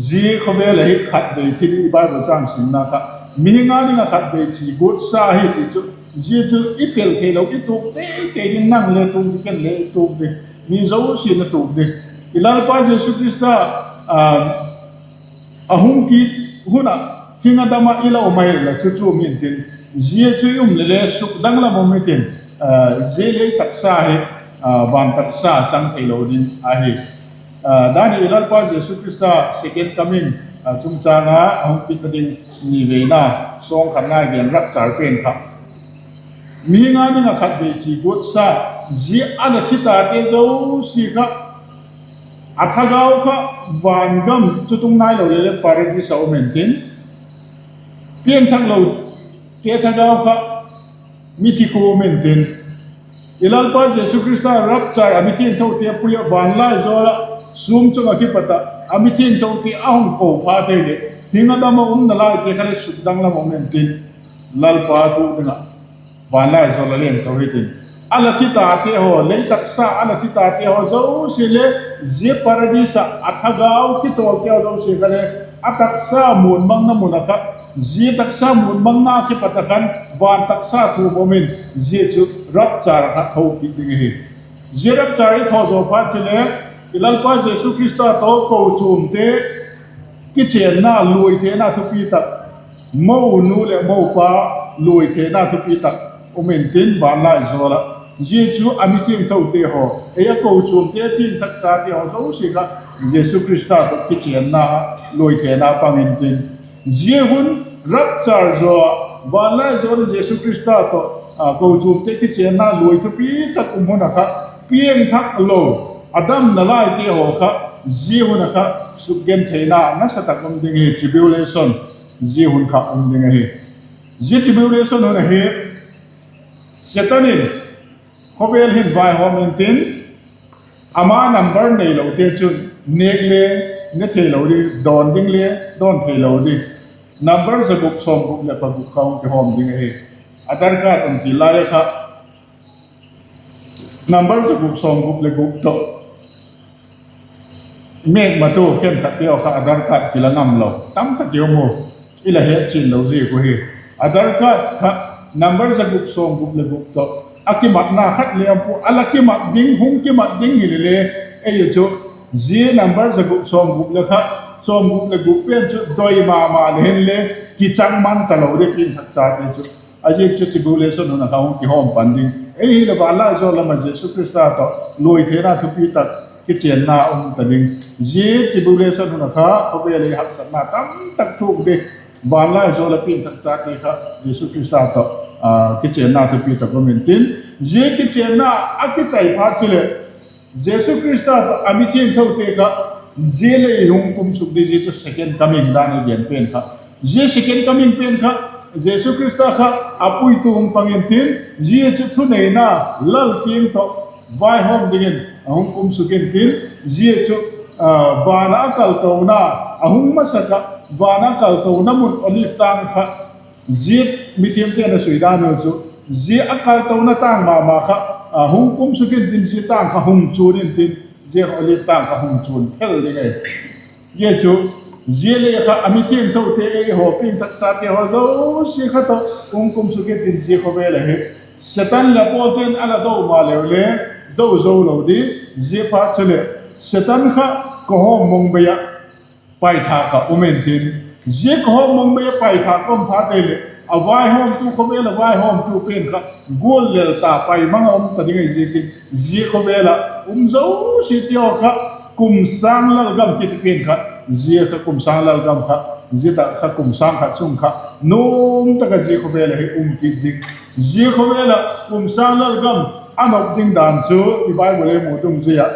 zia khawvel ah hi khatvei thi ding, i Bible châng simna kha, mihing â ding ah khatvei thi guatsa hi ti chu, zia chu i pel theilo, i tuak teitei ding, nang le tuak ding, ken le i tuak ding, mi zosia'n a tuak ding. I Lalpa Jesu Khrista a hung kit hun ah, hing a dam ah i la um ahileh thu chuam intin, zia chu i um leh le sukdang lam um intin, zia lei taksa hi van taksa chang theilo ding ahi. Dan i Lalpa Jesu Khrista second coming, chungchâng a a hung kitna ding ni veina, sawng khatna gen rapture pen kha, mihing â ding ah khatvei thi guatsa, zia a la thi tate zosia kha, a thagau kha van gam chu tung nailo leh le paradise ah um intin, piangthaklote thagau kha mithi khua um intin, i Lalpa Jesu Khrista rapture a mithiangthote pui ah vanlaizawl ah, sûm chung ah kipat ah a mithiangthote a hung ko phat ahileh, hing a dam ah um nalaite kha le sukdang lam ah um intin, Lalpa tuak ding ah vanlaizawl a leng to hitin. A la thi tate haw, lei taksa a la thi tate haw zosia le, zia paradise ah a thagau kichawlte haw zosia kha le, a taksa muanmangna mun ah kha, zia taksa muanmangna kipat ah khan van taksa thu um in, zia chu rapture kha tho kit ding ahi. Zia rapture i tho zaw phat chule, i Lalpa Jesu Khrista tawh kochuamte kichênna luai theina thupi tak, mo nu leh mo pa luai theina thupi tak um intin vanlaizawl ah, zia chu a mithiangthote haw, ei a kochuamte, piangthak chate haw zosia kha Jesu Khrista tawh kichênna luai theina pang intin, zia hun rapture zaw ah, vanlaizawl ah Jesu Khrista tawh kochuamte kichênna luai thupi tak um hun ah kha, piangthak lo, a dam nalaite haw kha, zia hun ah kha sukgentheina nasa tak um ding hi, tribulation, zia hun kha um ding ahi. Zia tribulation hun ahi, Setan in khawvel hin vaihawm intin, ama number neilote chun nêk le ne theilo ding, dawn ding le dawn theilo ding. Number za gup sawm gup leh pagup kha hung kihawm ding ahi. Aadhaar card um ti lai a kha, number za gup sawm gup leh gup tawh mêkmatu khenkhatte haw kha Aadhaar card kila ngam lo tamtak i um u, i la hetchian lo ziak uh hi. Aadhaar card kha number za gup sawm gup leh gup tawh a kimatna khat le um pua, a la kimat ding, hung kimat ding hile le, ei u chu zia number za gup sawm gup leh kha, sawm gup leh gup pen chu doi ma ma le hinle, kichang man talo ding piangthak chate chu. A ziak chu tribulation hun ah kha hung kihawm pan ding. Ei hile vanlaizawl lam ah Jesu Khrista tawh luai theina thupi tak kichênna um ta ding. Zia tribulation hun ah kha khawvel ei haksatna tamtak thuak ding. Vanlaizawl ah piangthak chate kha Jesu Khrista tawh kichênna thupi tak um intin, zia kichênna a kichai phat chuleh, Jesu Khrista tawh a mithiangthote kha zia lei hung kumsuk ding, zia chu second coming dan i gen pen kha. Zia second coming pen kha Jesu Khrista kha a puitu hung pang intin, zia chu thuneina, lal kiang tawh vaihawm dingin a hung kumsuk intin, zia chu van ah a kaltona, a hung masak ah van ah a kaltona mun Olive tâng kha, zia mithiamte'n a sui dan u chu, zia a kaltona tâng ma ma kha hung kumsuk intin, zia tâng kha hung chuan intin, zia Olive tâng kha hung chuan phel ding ahi. Zia chu, zia lei kha a mithiangthote, ei haw, piangthak chate haw zosia kha tawh hung kumsuk intin, zia khawvel ahi. Setan leh a pawlte'n a la do maleu le, do zo lo di. Ziaphat chuleh, Setan kha kawhawm mong bei ah paithâk ah um intin, zia kawhawm mong bei ah paithâk ah um phat ahileh, A vaihawmtu, khawvel a vaihawmtu pen kha gual lel ta, pai mang a um ta ding ahi ziakin, zia khawvel ah um zosia teu kha kum sâng lalgam kiti pen kha, zia kha kum sâng lalgam kha, zia tak kha kum sâng khat sung kha nuam tak ah zia khawvel ah hi um kit ding. Zia khawvel ah kum sâng lalgam a nop ding dan chu i Bible i mu dungzui ah,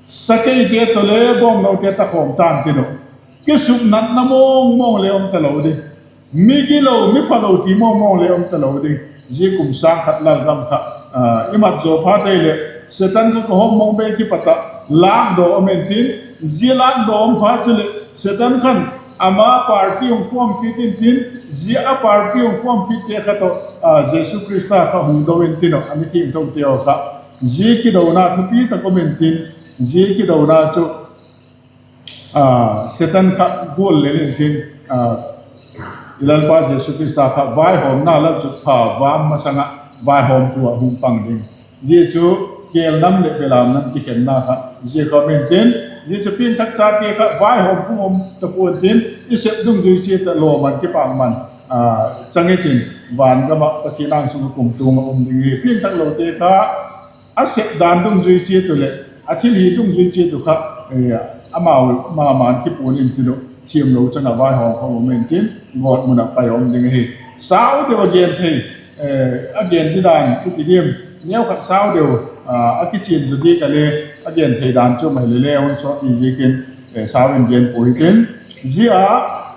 sakeite tawh le bawngnote takhawm ta'n tin uh, kisuknatna mawng mawng le um talo ding, mi gilo mi phalo ti mawng mawng le um talo ding. Zia kum sâng khat lalgam kha i mat zaw phat ei leh, Satan kha ka hawm mawng bei kipat ah lâkdaw um intin, zia lâkdaw um phat chuleh Satan khan ama party hung form kit intin, zia a party hung form kitte kha tawh Jesu Khrista kha hung do intin uh, a mithiangthote haw kha. Zia kidona thupi tak um intin, zia kidona chu Satan kha gual lel intin, i Lalpa Jesu Khrista kha vaihawmna lalchutpha vâm masang ah vaihawmtu ah hung pang ding. Zia chu kêl nam leh belam nam kikhenna kha zia kha um intin, zia chu piangthak chate kha vaihawm khum um ta pua'n tin, i sep dungzui chiat ah lawman kipakman chang i tin, van gam ah Pathian âng sung ah kumtuang ah um ding hi. Piangthak lote kha a sep dan dungzui chiat uh leh a thil hi dungzui chiat uh kha amau ma ma'n kipuan intin uh, thiamlo chang ah vaihawm khum um intin, gawtmun ah pai a um ding ahi. Sau deu a gen thei, a gen didan i ti diam, neukhat sau deu a kichian zaw diak a le, a gen thei dan chu mai le le hun sawt i ziakin sau in gen puai tin, zia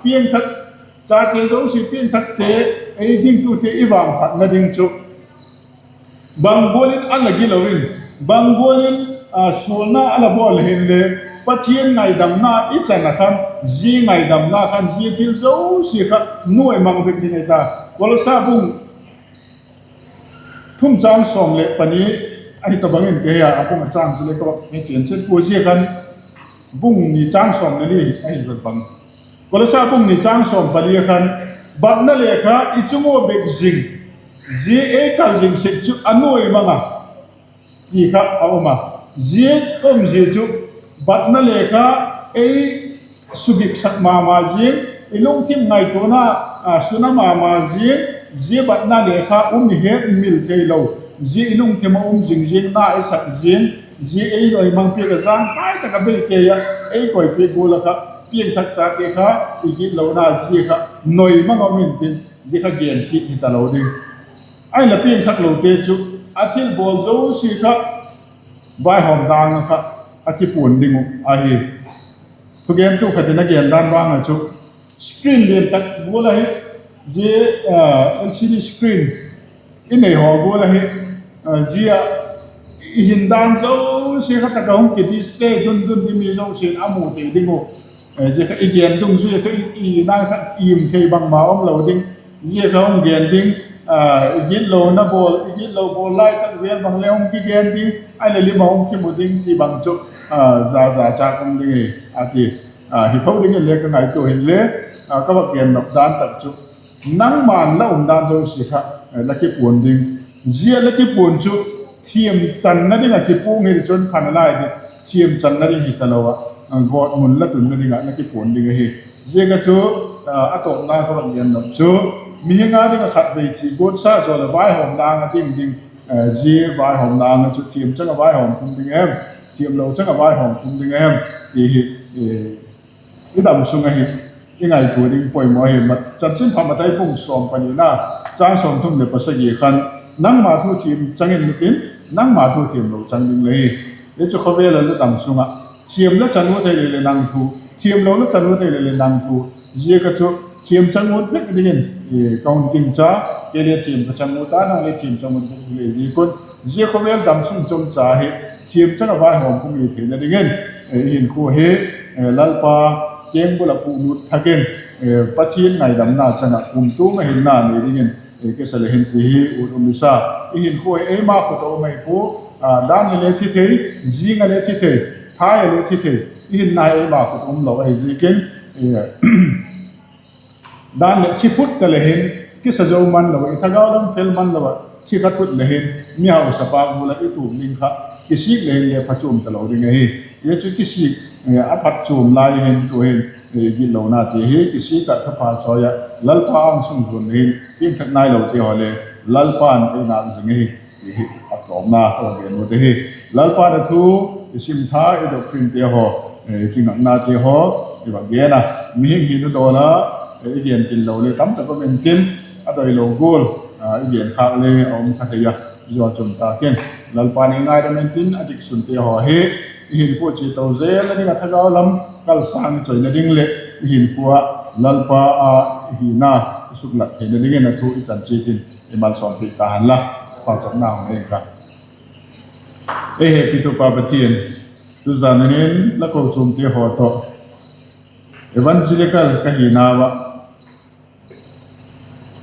piangthak chate zosia, piangthakte, ei gingtute i vangphatna ding chu bang gual in a la gilo in, bang gual in sualna a la bawl le hinle, Pathian ngaidamna i chan ah khan, zia ngaidamna khan zia thil zosia kha nuai mang vek ding ahi ta. Kolosa bung thum châng sawm leh pani ahi tabang in, kei a bung a châng chu le ka va he chian set pua, zia khan bung ni châng sawm le li ahi tabang. Kolosa bung ni châng sawm pali a khan, batna lekha i chung ua bek zing, zia ei kal zing sek chu a nuai mang a, ti kha a um a. Zia um zia chu batna lekha ei sugiksak ma ma zing, i lungthim ngaituana suna ma ma zing, zia batna lekha um i hetmil theilo, zia i lungthim ah um zing zing na i sak zing, zia ei nuai mang piak ah zangkhai tak ah bei kei ah ei koipiak gual ah kha, piangthak chate kha i gitlona zia kha nuai mang a um intin, zia kha gen kit hi talo ding. Ahinla piangthak lote chu a thilbawl zosia kha vaihawm dang ah kha a kipuan ding uh ahi. Thugentu khat in a gen dan vang ah chu, screen lian tak gual ahi, zia LCD screen i nei haw gual ahi, zia i hin dan zosia kha tak ah hung kidisplay dun dun ding, mi zosia'n a mu thei ding uh. Zia kha i gen dungzui kha i nai kha im thei bangma um lo ding. Zia kha hung gen ding, i gitlona bawl, i gitlo bawl lai tak vel bang le hung kigen ding, ahileh lim ah hung kimu ding ti bang chu za za châk um ding hi a ti. Hi tho dingin le ka ngaitua hinle, ka va gen nop dan tak chu, nangma'n la um dan zosia kha la kipuan ding. Zia la kipuan chu thiamchanna ding ah kipuang hi chun pha nalai ding, thiamchanna ding hi talo ah, gawtmun la tunna ding ah la kipuan ding ahi. Ziaka chu, a tawpna ka va gen nop chu, mihing â ding ah khatvei thi guatsa zaw leh vaihawmna âng a ding ding, zia vaihawmna âng ah chu thiam chang ah vaihawm khum ding a hem, thiamlo chang ah vaihawm khum ding a hem, ti hi i dam sung ahi, i ngaitua ding poimaw ahi. Chanchinpha Mathai bung sawm panina, châng sawmthum leh pasagi khan, nangma thu thiam chang in la tin, nangma thu thiamlo chang ding la hi. Hi chu khawvel ah la dam sung ah thiam la chan u thei leh le nang thu, thiamlo la chan u thei leh le nang thu, ziaka chu thiam chang ut vek dingin ka hun gingcha. Kei le thiam ka chang ut a, nang le thiam chang ut vek ding le ziak un, zia khawvel dam sung chomcha hi thiam chang ah vaihawm khum i theina dingin, i hinkhua hi Lalpa kengbul ah puklut thak in, Pathian ngaidamna chang ah kumtuang ah hinna nei dingin kisa le hin ti hi ut um i sa. I hinkhua hi eima khut ah um ahi pua, dan a le thi thei, zing a le thi thei, thai a le thi thei, i hinna hi eima khut ah um lo ahi ziakin, dan leh thi phut ta le hin, kisa zo man lo ah, i thagau lam fel man lo ah thi kha thut le hin, mihausapa gual ah i tuak ding kha, kisik le hin le phatchuam talo ding ahi. Zia chu kisik a phatchuam lai hin tu'hin gitlonate hi kisikah thupha chawi ah Lalpa âng sung zuan le hin piangthak nailote haw le Lalpa'n ei ngâk zing ahi ti hi a tawpna ka gen ut ahi. Lalpa'n a thu i sim tha, i doctrinete haw, i kingaknate haw i va gen a, mihing hina dawl a i gen tin lo le tamtak um intin, a doilo gual i gen khâk le a um kha thei a, zia chun tak in Lalpa'n ei ngaidam intin, a diksunte haw hi i hinkhua chia to zel a ding ah thagau lam kalsâng i choina ding leh i hinkhua ah Lalpa a i hina i suklat theina dingin a thu i chan chiat in i malsawmpiak ta hen la, pauchapna hung nei ing ka. Ei hepitu Pa Pathian, tuzan in la kochuamte haw tawh evangelical ka hinau ah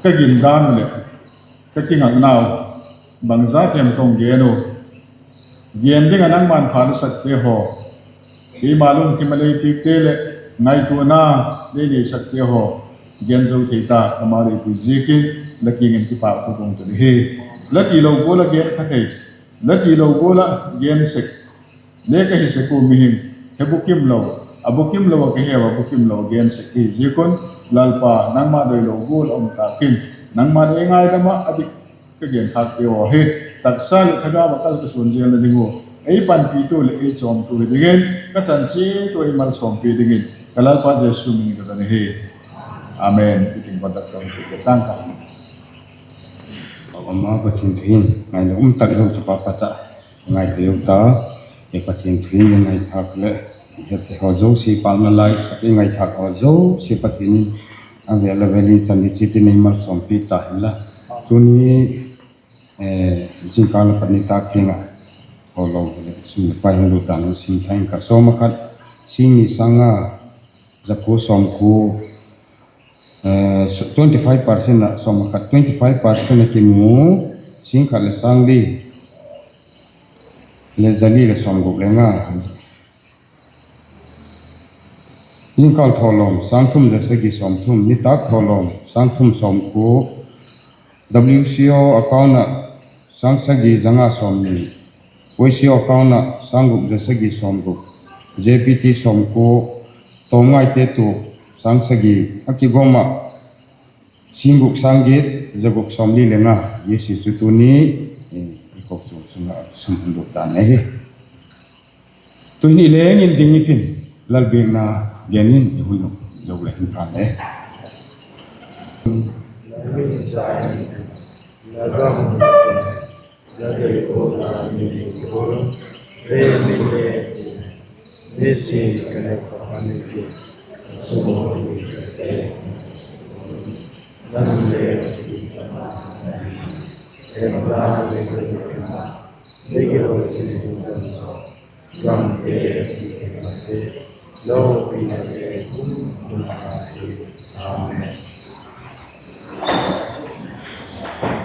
ka gindan uh leh ka kingaknau bangza them ka hung gen u, gen ding ah nangma'n pha la sakte haw, keima lungthim a lei piakte leh ngaituana lei neisakte haw, gen zo thei ta ka ma lei pui ziakin la kiang in kipâk thu ka hung tun ahi. La tilo gual ah gen kha thei, la tilo gual ah gen sek le ka hi sek ua mihing, he bukim lo, a bukim lo ah ka heu a, bukim lo gen sek hi ziak un, Lalpa nangma doilo gual a um tâk in, nangma'n ei ngaidam ah a dik ka gen khâkte haw hi taksa leh thagau ah kal ka suan zelna ding ua ei panpitu leh ei chawmtu hi dingin ka chan chiat ua ei malsawmpi dingin ka Lalpa Jesu min in ka don ahi. Amen. Piting conductor ti ke tang ka. Ama Pathian thu hin ngaina um tak zo chu pa pat ah ngaithâk u ta, i Pathian thu hin i ngaithâk leh het haw zosia, pâkna lai sak i ngaithâk haw zosia Pathian in a vêl a vêl in chan ni chiat in ei malsawmpi ta hen la. Tuni, zingkal a pat nitâk tiang ah thawlawm leh sum leh pai hung lut dan hung sim thei ing ka. Sawm ah khat, sîng ni sâng nga za kua sawmkua, twenty five percent ah, sawm ah khat twenty five percent a kimu, sîng khat leh sâng li leh za li leh sawmguk le nga. Zingkal thawlawm sâng thum za sagi sawmthum, nitâk thawlawm sâng thum sawmkua, W C O account ah sâng sagi za nga sawmni, Y C O account ah sâng guk za sagi sawmguk, J P T sawmkua, tawmngaite tuak sâng sagi, a kigawm ah sîng guk sâng giat za guk sawmli le nga, zia chu tuni i kochuam sung ah sum hung lut dan ahi. Tu'hin i leng in ding i tin, Lal biakna gen in i hun lo le hin tan le.